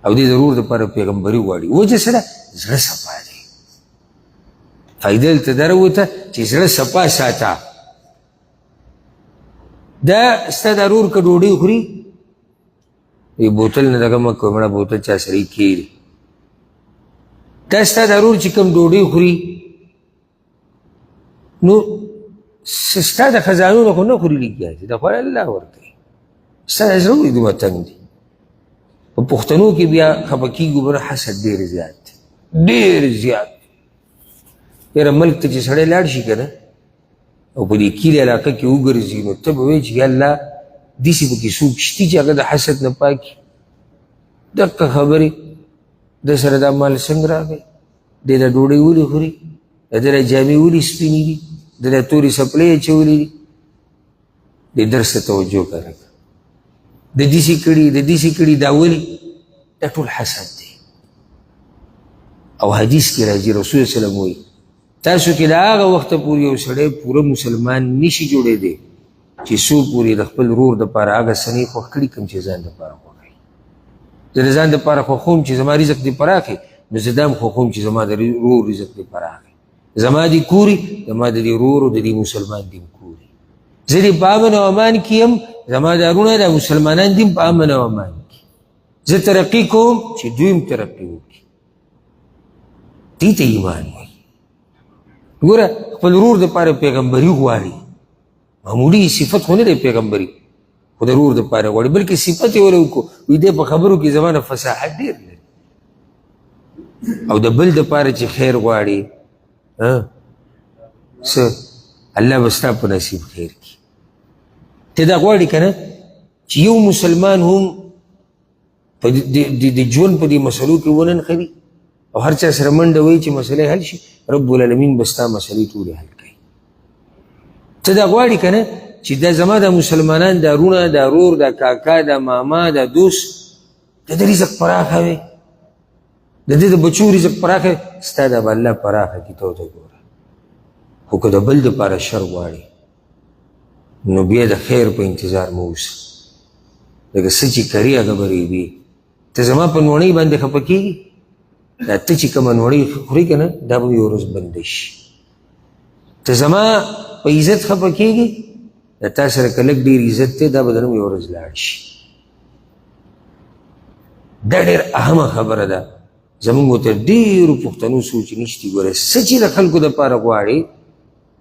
او دې د ورور دپاره پیغمبري غواړي. وجه څه ده؟ زړه صفا دی. فایده دلته دا راووته چې زړه صفا ساته. دا ستا د ورور که ډوډۍ خوري وی بوتل نه دغه مه کوه، مړه بوتل چا سره یې کښېږدي. دا ستا د ورور چې کوم ډوډۍ خوري نو ستا د خزانو نه خو نه خوري لګیا دي، دا خو الله ورکوي. ستا د زړه ولې دومره تنګ دی؟ په پښتنو کې بیا خفه کېږو، بله حسد ډېر زیات دی، ډېر زیات. یاره ملک ته چې سړی لاړ شي که نه او په دې کلي علاقه کې وګرځي نو ته به وایې چې یا الله داسې پکې څوک شتي چې هغه د حسد نه پاک وي. دقه خبرې د سره دا مال څنګه راغی، دی دا ډوډۍ ولې خوري، د ده دا جامې ولې سپینې دي، د ده تورې څپلۍ اچولې دي. دې درس ته توجه کړه، د داسې کړي د داسې کړي دا ولې؟ دا ټول حسد دی. او حدیث کې راځي رسول الله صلی الله علیه وسلم وایي تاسو کې د هغه وخته پورې یو سړی پوره مسلمان نشي جوړېدی چې څو پورې د خپل ورور دپاره هغه څه نه خوښ کړي کوم چې ځان دپاره خوښوي. زه د ځان دپاره خوښوم چې زما رزق دې پراخ، نو زه دا هم خوښوم چې زما د ورور رزق دې پراخ، زما دې کوري، زما د دې ورور او د دې مسلمان دې کوري، زه دې په امن او امان کې یم، زما دا وروڼه دا مسلمانان دې په امن او امان کې، زه ترقي کوم چې دوی هم ترقي وکړي. دې ته ایمان وایي. ګوره خپل ورور دپاره پیغمبري غواړي، معمولي صفت خو نه دی پیغمبري. خو د ورور دپاره غواړي، بلکې صفت یې ورله وکړو، وایي دی په خبرو کې زما نه فصاحت ډېر لري. او د بل دپاره چې خیر غواړي، څه الله به ستا په نصیب خیر کړي. ته دا غواړي که نه چې یو مسلمان هم په د ژوند په دې مسلو کې ونه نښلي او هر چا سره منډه وایي چې مسلې حل شي، رب العالمین به ستا مسلې ټولې حل کوي. ته دا غواړي که نه چې دا زما دا مسلمانان، دا وروڼه، دا ورور، دا کاکا، دا ماما، دا دوست، د ده رزق پراخه وي، د ده د بچو رزق پراخه وي، ستا دا به الله پراخه کړي. ته ورته ګوره. خو که د بل دپاره شر غواړي نو بیا د خیر په انتظار مه اوسه، لکه څه چې کري هغه به رېبي. ته زما په نوڼۍ باندې خفه کېږي، دا ته چې کومه نوڼۍ خوري که نه دا به یو ورځ بنده شي. ته زما په عزت خفه کېږي، د تا سره که لږ ډېر عزت دی دا به درنه یو ورځ لاړ شي. دا ډېر اهمه خبره ده. زمونږ ورته ډېرو پښتنو سوچ نشتي. ګوره څه چې د خلکو دپاره غواړي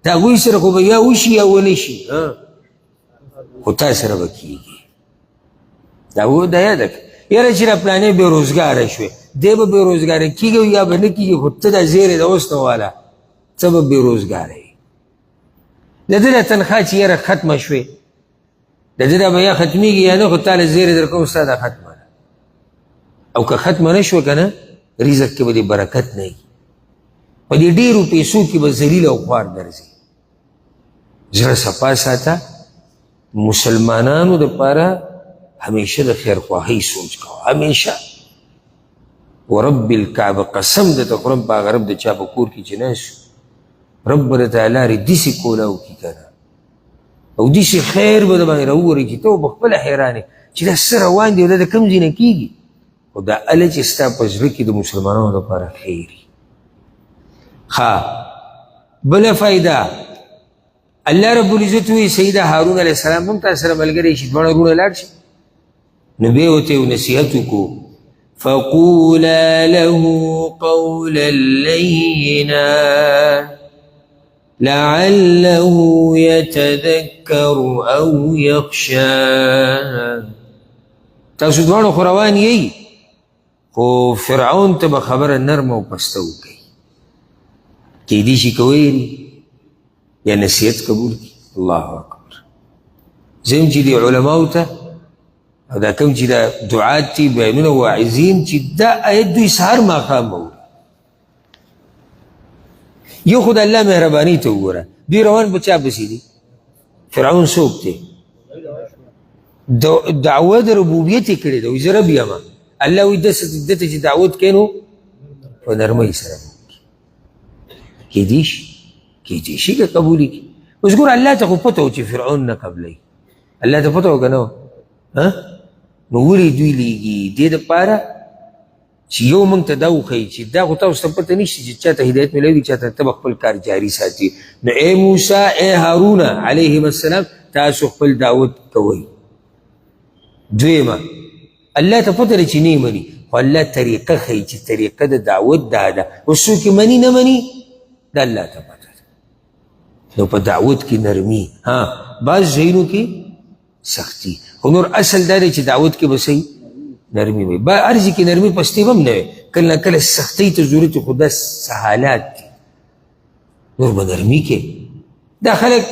د هغوی سره خو به یا وشي یا ونه شي، خو تا سره به کېږي. دا و دا یاده کړه، یاره چې را پلانې بې روزګاره شوې، دی به بې روزګاره کېږي او یا به نه کېږي، خو ته دا زیری د اوس نه واله، ته به بې روزګاره یې. د ده دا تنخوا چې یاره ختمه شوې، د ده دا به یا ختمېږي یا نه، خو تا له زیری در کوم، ستا دا ختمه ده. او که ختمه نه شوه که نه، رزق کې به دې برکت نه وي، په دې ډېرو پیسو کې به ذلیل او خوار ګرځي. زړه صفا ساته، مسلمانانو دپاره همیشه د خیرخواهۍ سوچ کوه، همیشه. ورب الکعبه قسم درته خورم په هغه رب د چا په کور کې چې ناست یو، رب به درته لارې داسې کولاو کړي که نه، او داسې خیر به درباندې راووري چې ته به خپله حیران یې چې دا څه روان دي او دا د کوم ځای نه کېږي. خو دا هله چې ستا په زړه کې د مسلمانانو لپاره خیر وي. ښه، بله فایده، الله رب العزت وایي سیده هارون علیه السلام هم تا سره ملګری شي، دواړه وروڼه لاړ شي. نو بیا ورته یو نصیحت وکړو، فقولا له قولا لینا لعله يتذكر او يخشى. تاسو دواړو خو روان یئ، خو فرعون ته به خبره نرمه او پسته وکړئ، کیدی شي که ویري یا نصیحت قبول کړي. الله اکبر. زه هم چې دي علماو ته او دا کوم چې دا دعات دي، بیانونه، واعظین، چې دا آیت دوی سهار ماښام اوري. یو خو د الله مهرباني ته وګوره، دوی روان په چا پسې دي؟ فرعون څوک دی؟ دعوه د ربوبیت یې کړې ده، وایي زه رب یم. الله وایي ده ته چې دعوت کوې نو په نرمۍ سره به وکړي. کېدی شي، کېدی شي که قبول یې کړي. اوس ګوره الله ته خو پته وه چې فرعون نه قبلوي، الله ته پته وه که نه وه؟ نو ولې دوی لېږي؟ دې دپاره چې یو موږ ته دا وښیي چې دا خو تاسو ته پته نشته چې چا ته هدایت میلاوي، چا ته، ته به خپل کار جاري ساتي. نو ای موسی، ای هارونه علیهم السلام، تاسو خپل دعوت کوئ. دویمه، الله ته پته ده چې نه یې مني، خو الله طریقه ښیي چې طریقه د دعوت دا ده. اوس څوک یې مني نه مني دا الله ته پته ده. نو په دعوت کې نرمي، ها بعض ځایونو کې سختی، خو نور اصل دا دی چې دعوت کې به صحیح نرمي وي. با هر ځای کې نرمي پستې به هم نه وي، کله نا کله سختۍ ته ضرورت وي، خو دا سهالات دي، نور به نرمي کې. دا خلک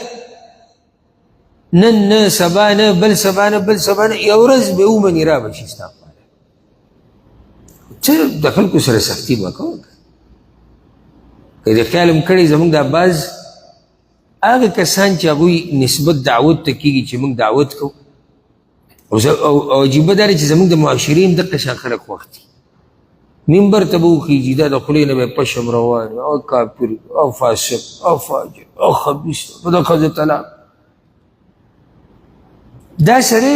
نن نه، سبا نه، بل سبا نه، بل سبا نه، یو ورځ به ومني، را به شي ستا خواله. ته د خلکو سره سختي مه کوه. که دې خیال هم کړی، زموږ دا بعض هغه کسان چې هغوی نسبت دعوت ته کېږي چې موږ دعوت کوو، او عجیبه دا ده چې زموږ د معاشرې هم دقه شان خلک خوښ دي. منبر ته به وخېژي، دا د خولې نه به یې پشم روان وي، او کافر، او فاسق، او فاجر، او خبیث، په د ښځې طلاق. دا سړی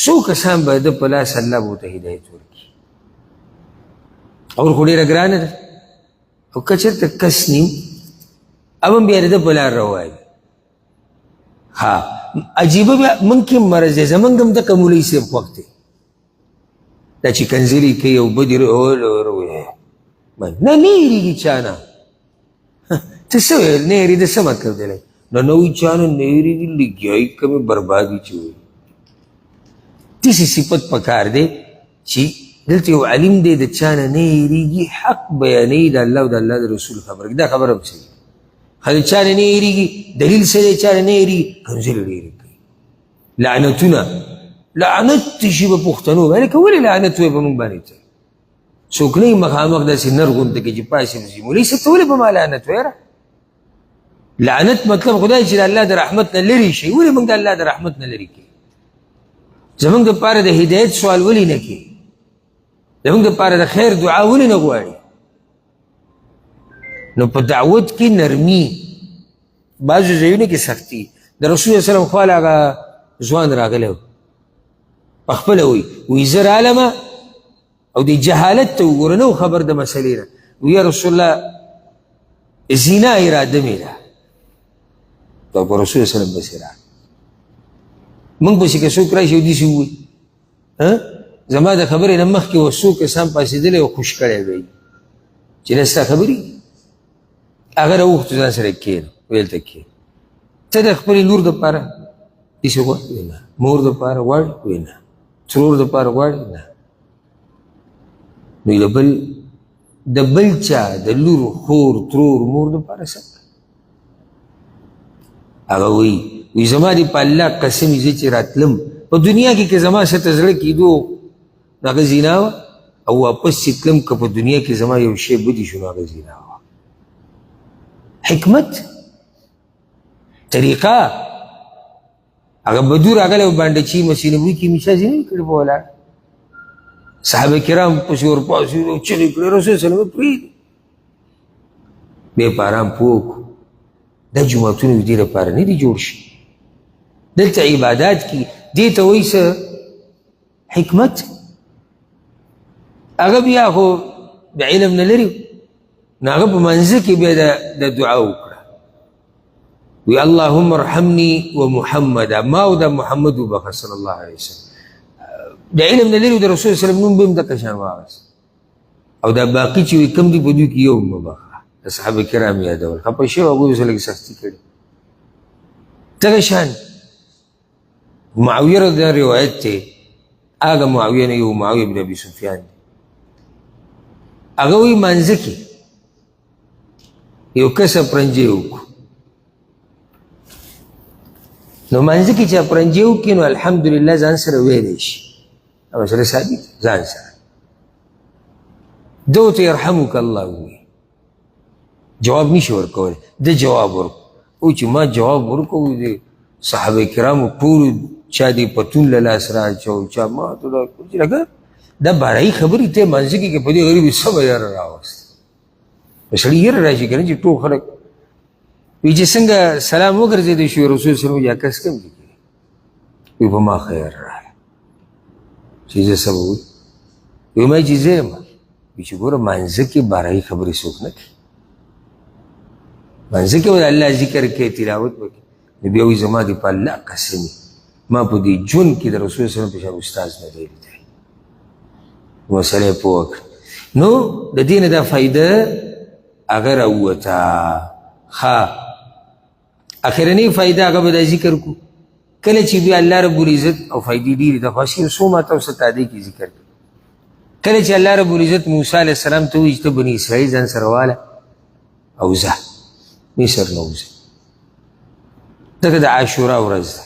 څو کسان به د په لاس الله به ورته هدایت ورکړي. اور خو ډېره ګرانه ده، او که چېرته کس نیم هغه هم بیا د ده په لار روان وي. ها عجیبه بیا موږ کې مرض دی، زموږ هم دقه مولوي صاحب خوښ دی، دا چې کنځلې کوي او بدې نه نه یېرېږي چا نه. ته څه ویل؟ نه یېرېده، څه مطلب دی؟ نه نه وایي چا نه نه یېرېږي، لګیا یې کومې بربادي چې وایي. داسې صفت پکار دی چې دلته یو عالم دی د چا نه نه هېرېږي، حق بیانوي، د الله او د الله د رسول خبره کوي، دا خبره هم صحیح ده. خو د چا نه نه هېرېږي، دلیل څه دی؟ چا نه نه هېرېږي، کنځلې ډېرې کوي، لعنتونه، لعنت دې شي په پښتنو باندې. که ولې لعنت وایې په موږ باندې؟ ته څوک نه مخامخ داسې نر غونته کې چې پاسې وځي، مولوي صاحب ته ولې په ما لعنت وایې؟ لعنت مطلب خدای چې د الله د رحمت نه لرې شي. ولې موږ د الله د رحمت نه لرې کړي؟ زموږ دپاره د هدایت سوال ولې نه کوي؟ زموږ دپاره د خیر دعا ولې نه غواړي؟ نو په دعوت کې نرمي، بعضو ځایونو کې سختي. د رسول الله صلی الله علیه وسلم خواله هغه ځوان راغلی و، په خپله وایي، وایي زه رالمه او د جهالت ته وګوره، نه خبر د مسلې نه. وایي یا رسول الله زنا اراده مې ده. دا په رسول الله صلی الله علیه وسلم پسې راغی. موږ پسې که څوک راشي او داسې ووایي، زما د خبرې نه مخکې اوس څو کسان پاڅېدلی او خوش کړی به وي چې دا ستا خبرې. هغه راوغوښتو، ځان سره کښېنه، ویل ته کښېنه، ته د خپلې لور دپاره داسې غواړې؟ وایي نه. مور دپاره غواړې؟ وایي نه. ترور دپاره غواړې؟ نه. نو د بل چا د لور، خور، ترور، مور دپاره څه؟ هغه وایي، وایي زما دې په الله قسم وي، زه چې راتلم په دنیا کې که زما څه ته زړه کېدو نو هغه زنا وه، او واپس چې تلم که په دنیا کې زما یو شی بدي شو نو هغه زنا وه. حکمت، طریقه. هغه بدو راغلی او باندې چې مسجد نبوي کې مې چا ځینې کړې په ولاړ، صحابه کرام پسې ورپاڅېدو، چغې کړې، رسول صلی الله علیه وسلم پرېږدي. بیا په ارام پوه کړو، دا جوماتونه د دې لپاره نه دي جوړ شي، دلته عبادات کي، دې ته وایي څه؟ حکمت. هغه بیا خو د علم نه لري، نو هغه په منځ کې بیا د دعا وکړه، وی اللهم ارحمني ومحمدا، ما او د محمد وبخښه صلی الله علیه وسلم. د علم نه لري، د رسول صلی الله علیه وسلم نوم به هم دقه شان واخیست، او دا باقي چې وي کوم دي په دوی کې یو هم وبخښه. د صحابه کرام یادول خفه شوي، هغوی سره لږ سختي کړې. دغه شان معاویه رضی الله روایت دی، هغه معاویه نه یو معاویه بن ابي سفیان دی، هغه وایي مانځه کې یو کس اپرنجې وکړو، نو مانځه کې چې اپرنجې وکړي نو الحمدلله ځان سره ویلی شي، دا مسله ثابت ځان سره ده ورته یرحمک الله ووایي، جواب نشي ورکولی. ده جواب ورکړو، او چې ما جواب ورکړو د صحابه کرامو ټولو چا دې پتون له لاس راچو، چا ما ته دا چې لکه دا بارایي خبرې ته مانځه کې که په دې غریبې څه به یاره راوست، په سړي یاره راشي که نه چې ټول خلک وایي چې څنګه سلام وګرځېدی شو، رسول صلی الله علیه وسلم یا کس کوم دي، وایي په ما خیر راغی چې زه څه به ووایم، وایي ما چې زه یم، وایي چې ګوره مانځه کې بارایي خبرې څوک نه کوي، مانځه کې به د الله ذکر کوي، تلاوت به کوي. نو بیا وایي زما دې په الله قسم وي، ما په دې ژوند کې د رسول صلی الله علیه وسلم په شان استاد نه دی لیدلی. مسله یې پوه کړه. نو د دې نه دا فایده هغه راووته. ښه، اخرنۍ فایده هغه به دا ذکر کړو، کله چې بیا الله رب العزت، او فایدې ډېرې ده خو هسې یو څو ما تاسو ته دې کې ذکر کړو، کله چې الله رب العزت موسی علیه السلام ته ووایي چې ته بني اسرائیل ځان سره واله او ځه مصر نه وځه، دغه د عاشورا ورځ ده،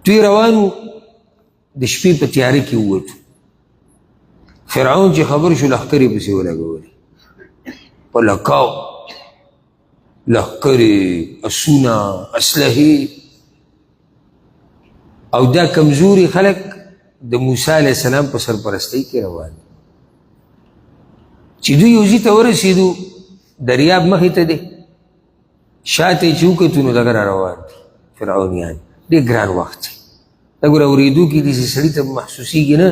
دوی روان وو، د شپې په تیاره کې ووتو، فرعون چې خبر شو لښکرې پسې ولګولې، په لکاو لښکرې، اسونه، اسلحې، او دا کمزوري خلک د موسی علیه السلام په سرپرستۍ کې روان دي. چې دوی یو ځای ته ورسېدو، دریاب مخې ته دی، شاته یې چې وکتو نو دغه را روان دي فرعونیان. ډېر ګران وخت دی، دا ګوره اورېدو کې داسې سړي ته محسوسېږي نه،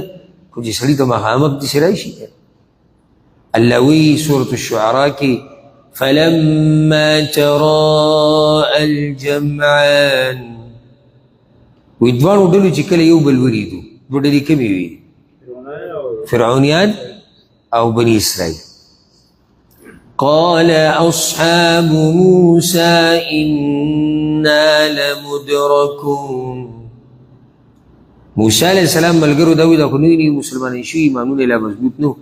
خو چې سړي ته مخامخ داسې راشي. الله وی سورة الشعراء کې فلما تراءى الجمعان، وی دواړو ډلو چې کله یو بل ولیدو، دوه ډلې کومې وي؟ فرعونیان او بني اسرائیل. قال أصحاب موسى إنا لمدركون، موسی علیه السلام ملګرو دا وی دا خو نوي نوي مسلمانان شوي، ایمانونه یې لا مضبوط نه وو.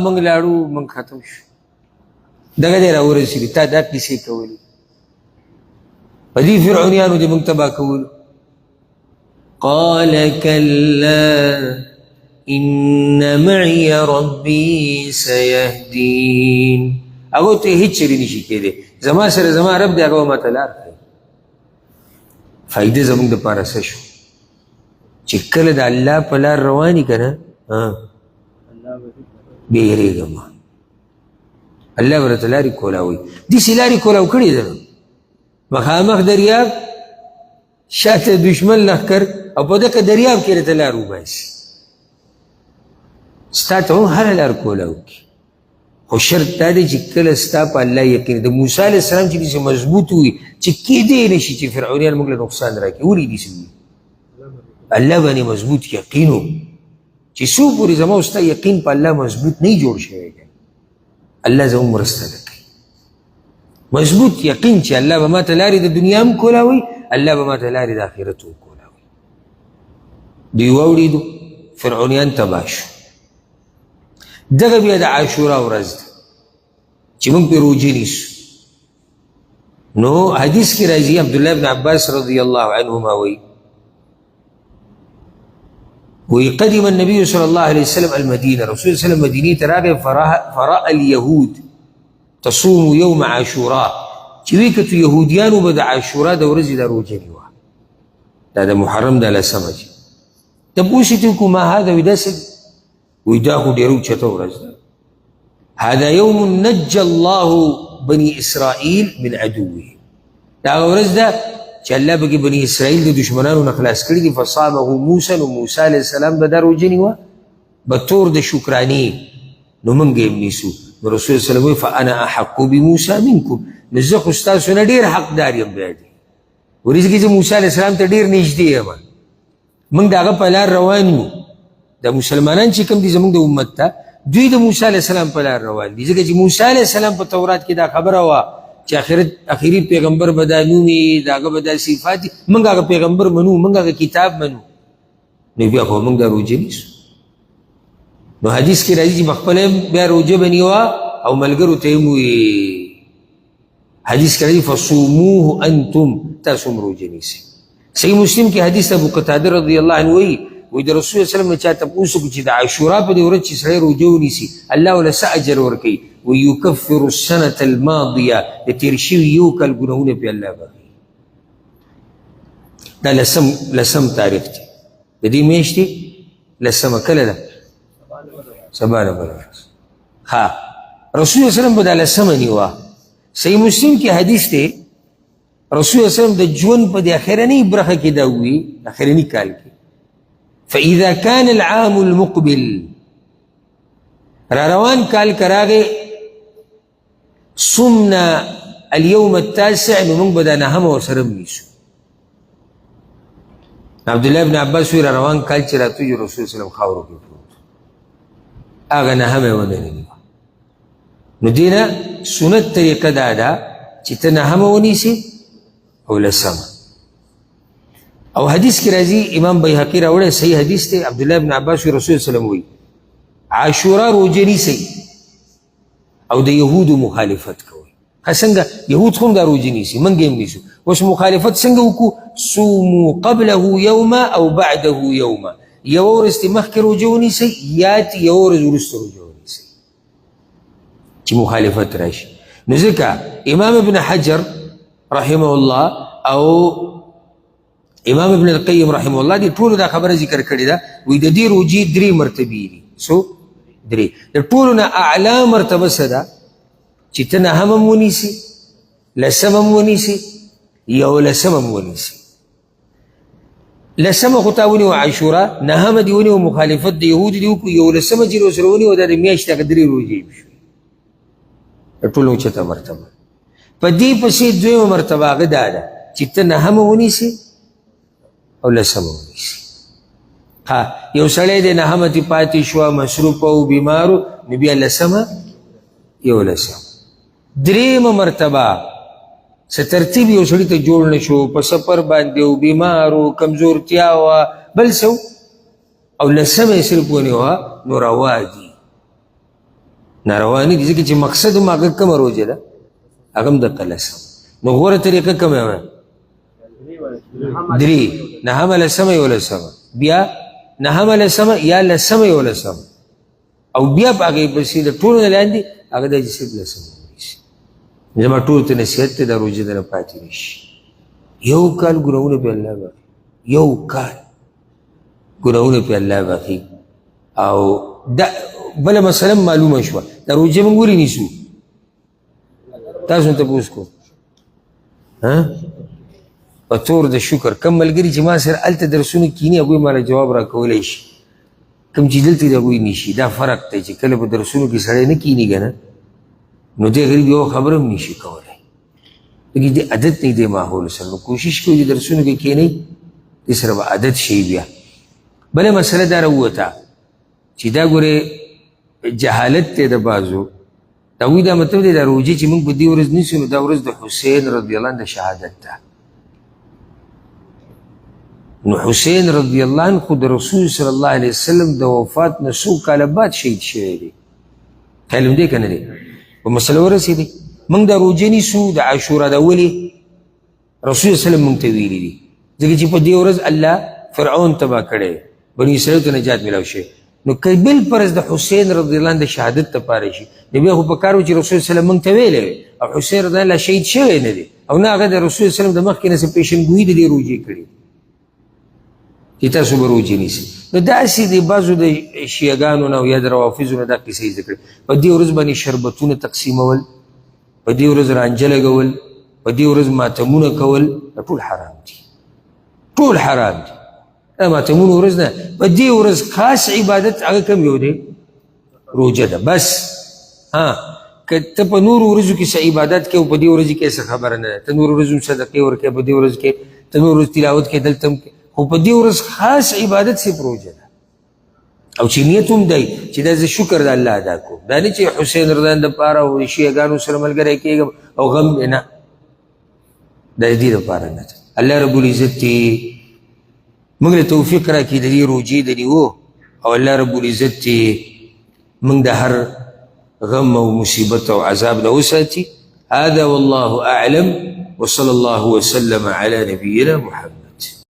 موږ لاړو، موږ ختم شو، دغه دی راورسېدي، تا دا کیسې کولې، په دې فرعونیانو دې موږ تباه کولو. قال کلا ان معي ربي سيهدين. هغه ته هیڅ چېرې نشي کېدی، زما سره زما رب دی، هغه به ماته لار ښیي. فایده زموږ دپاره څه شو چې کله د الله په لار روان یې که نه، بیا یېرېږه مه، الله به راته لارې کولاوي. داسې لارې کولاو کړې ده، مخامخ دریاب، شاته دښمن لښکر، او په دغه دریاب کې راته لار وباسي. ستا ته هم هره لار کولاو کړي، خو شرط دا دی چې کله ستا په الله یقین. د موسی علیه السلام چې داسې مضبوط وي چې کېدی نه شي چې فرعونیان موږ له نقصان راکړي، ولې داسې وي؟ الله باندې مضبوط یقین و چې څو پورې زما او ستا یقین په الله مضبوط نه جوړ شوی دی، الله زموږ مرسته نه کوي. مضبوط یقین چې الله به ماته لارې د دنیا هم کولاوي، الله به ماته لارې د آخرت هم کولاوي. دوی واورېدو، فرعونیان تباه شو. دغه بیا د عاشورا ورځ ده چې موږ پرې روژه نیسو. نو حدیث کې راځي عبدالله بن عباس رضی الله عنهما وایي، وی قدم النبي صلى الله عليه وسلم المدينة، رسول الله صلى الله عليه وسلم مدينة تراغي فرأى اليهود تصوم يوم عاشوراء، چې وی کتو يهوديانو به د عاشورا د ورځې دا روژه نیوه، دا د محرم د لسمه چې تپوس یې ترې وکړو ما هذا، وایي دا څه دي؟ وایي دا خو ډېره اوچته ورځ ده، هذا يوم نجى الله بني اسرائيل من عدوه، دا هغه ورځ ده چې الله پکې بني اسرائیل د دښمنانو نه خلاص کړي دي. فصامه موسی، نو موسی علیه السلام به دا روژه نیوه به تور د شکرانې، نو موږ یې هم نیسو. نو رسول الله صلی الله علیه وسلم وایي فانا احق بموسی منکم، نو زه خو ستاسو نه ډېر حقدار یم. بیا دي ورځ کې زه موسی علیه السلام ته ډېر نږدې یم، موږ د هغه په لار روان یو. د مسلمانان چې کوم دي زموږ د امت ته، دوی د موسی علیه السلام په لار روان دي، ځکه چې موسی علیه السلام په تورات کې دا خبره وه چې اخري پیغمبر به دا نوم وي، د هغه به دا صفات وي. موږ هغه پیغمبر منو، موږ هغه کتاب منو، نو بیا خو موږ دا روژه نیسو. نو حدیث کې راځي چې په خپله بیا روژه به نیوه او ملګرو ته یې هم وویل. حدیث کې راځي فصوموه انتم، تاسو هم روژه نیسئ. صحیح مسلم کې حدیث ابو قتاده رضی الله عنه وایي، وایي د رسول الله صلی الله علیه وسلم نه چا تپوس وکړو چې د عاشورا په دې ورځ چې سړی روژه ونیسي الله ورله څه اجر ورکوي؟ وایي یکفر السنة الماضیه، د تېر شوي یو کال ګناهونه پرې الله بخښي. دا لسم تاریخ دی د دې میاشتې لسمه کله ده؟ سبا نه بله ورځ. ها رسول الله صلی الله علیه وسلم به دا لسمه نیوه. صحیح مسلم کې حدیث دی رسول الله صلی الله علیه وسلم د ژوند په دې اخرنۍ برخه کې دا ووي، اخرني کال کې، فإذا كان العام المقبل، را روان کال که راغی صمنا اليوم التاسع، نو موږ به دا نهمه ورسره هم نیسو. عبدالله بن عباس وایي را روان کال چې راتلو رسول الله صلی الله علیه وسلم خاورو کې پروت، هغه نهمه یې ونه نیوه. نو دې نه سنت طریقه دا ده چې ته نهمه ونیسې او لسمه. او حدیث کې راځي امام بیهقي راوړی صحیح حدیث دی، عبدالله بن عباس رسول الله صلی الله علیه وسلم وایي عاشورا روژه نیسئ او د یهودو مخالفت کوئ. ښه څنګه؟ یهود خو هم دا روژه نیسي، موږ یې هم نیسو، اوس مخالفت څنګه وکړو؟ صومو قبله یوما او بعده یوما، یوه ورځ ترې مخکې روژه ونیسئ یا ترې یوه ورځ وروسته روژه ونیسئ چې مخالفت راشي. نو ځکه امام ابن حجر رحمه الله او امام ابن القیم رحمه الله دې ټولو دا خبره ذکر کړې ده، وایي د دې روژې درې مرتبې دي. څو؟ درې. د ټولو نه اعلی مرتبه څه ده؟ چې ته نهم هم ونیسي، لسم هم ونیسي، یو لسم هم ونیسي. لسمه خو تا ونیوه عاشورا، نهمه دې ونیوه مخالفت د یهودو دې وکړو، یو لسمه چې ورسره ونیوه دا د میاشتې هغه درې روژې شوې. د ټولو اوچته مرتبه. په دې پسې دویمه مرتبه هغه دا ده چې ته نهمه ونیسې او لسمه ونیسې. ها یو سړی دی نهمه ترې پاتې شوه، مصروف او بیمار و، نو بیا لسمه یو لسمه. درېیمه مرتبه څه ترتیب یو سړي ته جوړ نه شو، په سفر باندې و، بیمار و، کمزورتیا وه، بل څه و، او لسمه یې صرف ونیوه، نو روا دي، ناروا نه دي، ځکه چې مقصد هم هغه کومه روژه ده، هغه هم دقه لسمه. نو غوره طریقه کومه ده؟ درې، نهمه، لسمه، یولسمه، بیا نهمه، لسمه یا لسمه، یولسمه، او بیا په هغې پسې د ټولو نه لاندې هغه دی چې صرف لسمه ونیسي. زما ټولو ته نصیحت دی، دا روژه درنه پاتې نه شي. یو کال ګناهونه پرې الله بخښي، یو کال ګناهونه پرې الله بخښي. او دا بله مسله هم معلومه شوه، دا روژه موږ ولې نیسو؟ تاسو ته تپوس کوم، په تور د شکر. کوم ملګري چې ما سره هلته درسونو کیني، هغوی ماله جواب راکولی شي، کوم چې دلته دی هغوی نشي. دا فرق دی چې کله په درسونو کې سړی نه کیني که نه، نو دی غریب یوه خبره هم نشي کولی، ځکه دې عادت نه دی ماحول سره. نو کوشش کوي چې درسونو کې کینئ، دې سره به عادت شي. بیا بله مسله دا راووته چې دا ګورې جهالت دی د بعضو، د هغوی دا مطلب دی دا روژه چې موږ په دې ورځ نیسو، نو دا ورځ د حسین رضی الله عنه د شهادت ده. نو حسین رضی الله عنه خو د رسول صلی الله علیه وسلم د وفات نه څو کاله بعد شهید شوی دی. خیال هم دی که نه دی؟ په مسله ورسېدی. موږ دا روژه نیسو د عاشورا د ولې رسول صلی الله علیه وسلم موږ ته ویلي دي، ځکه چې په دې ورځ الله فرعون تباه کړی، بني اسرائیل ته نجات میلاو شوی. نو که بل فرض د حسین رضی الله عنه د شهادت لپاره شي، نو بیا خو په کار و چې رسول صلی الله علیه وسلم موږ ته ویلی وی، او حسین رضی الله شهید شوی نه دی، او نه هغه د رسول صلی الله علیه وسلم د مخکې نه څه پېشنګویي د دې روژې کړې چې تاسو به روژې نیسئ. نو داسې د بعضو د شیعهګانو نه او یا د روافضو نه دا قصې ذکر. په دې ورځ باندې شربتونه تقسیمول، په دې ورځ رانجه لګول، په دې ورځ ماتمونه کول، دا ټول حرام دي، ټول حرام دي. دا ماتمونو ورځ نه، په دې ورځ خاص عبادت هغه کوم یو دی؟ روژه ده بس. ها که ته په نورو ورځو کې څه عبادت کوې، په دې ورځ کې څه خبره نه ده، ته نورو ورځو هم صدقې ورکوې، په دې ورځ کې ته نورو ورځ تلاوت کوې، دلته هم کوې، خو په دې ورځ خاص عبادت صرف روژه ده. او چې نیت هم دی چې دا زه شکر د الله ادا کوم، دا نه چې حسین رضی الله دپاره او شیعهګانو سره ملګری کېږم او غم نه، دا د دې لپاره نه ده. الله رب العزت دې موږ له توفیق راکړي د دې روژې د نیو، او الله رب العزت دې موږ د هر غم او مصیبت او عذاب نه وساتي. هذا والله أعلم، وصلى الله وسلم على نبينا محمد.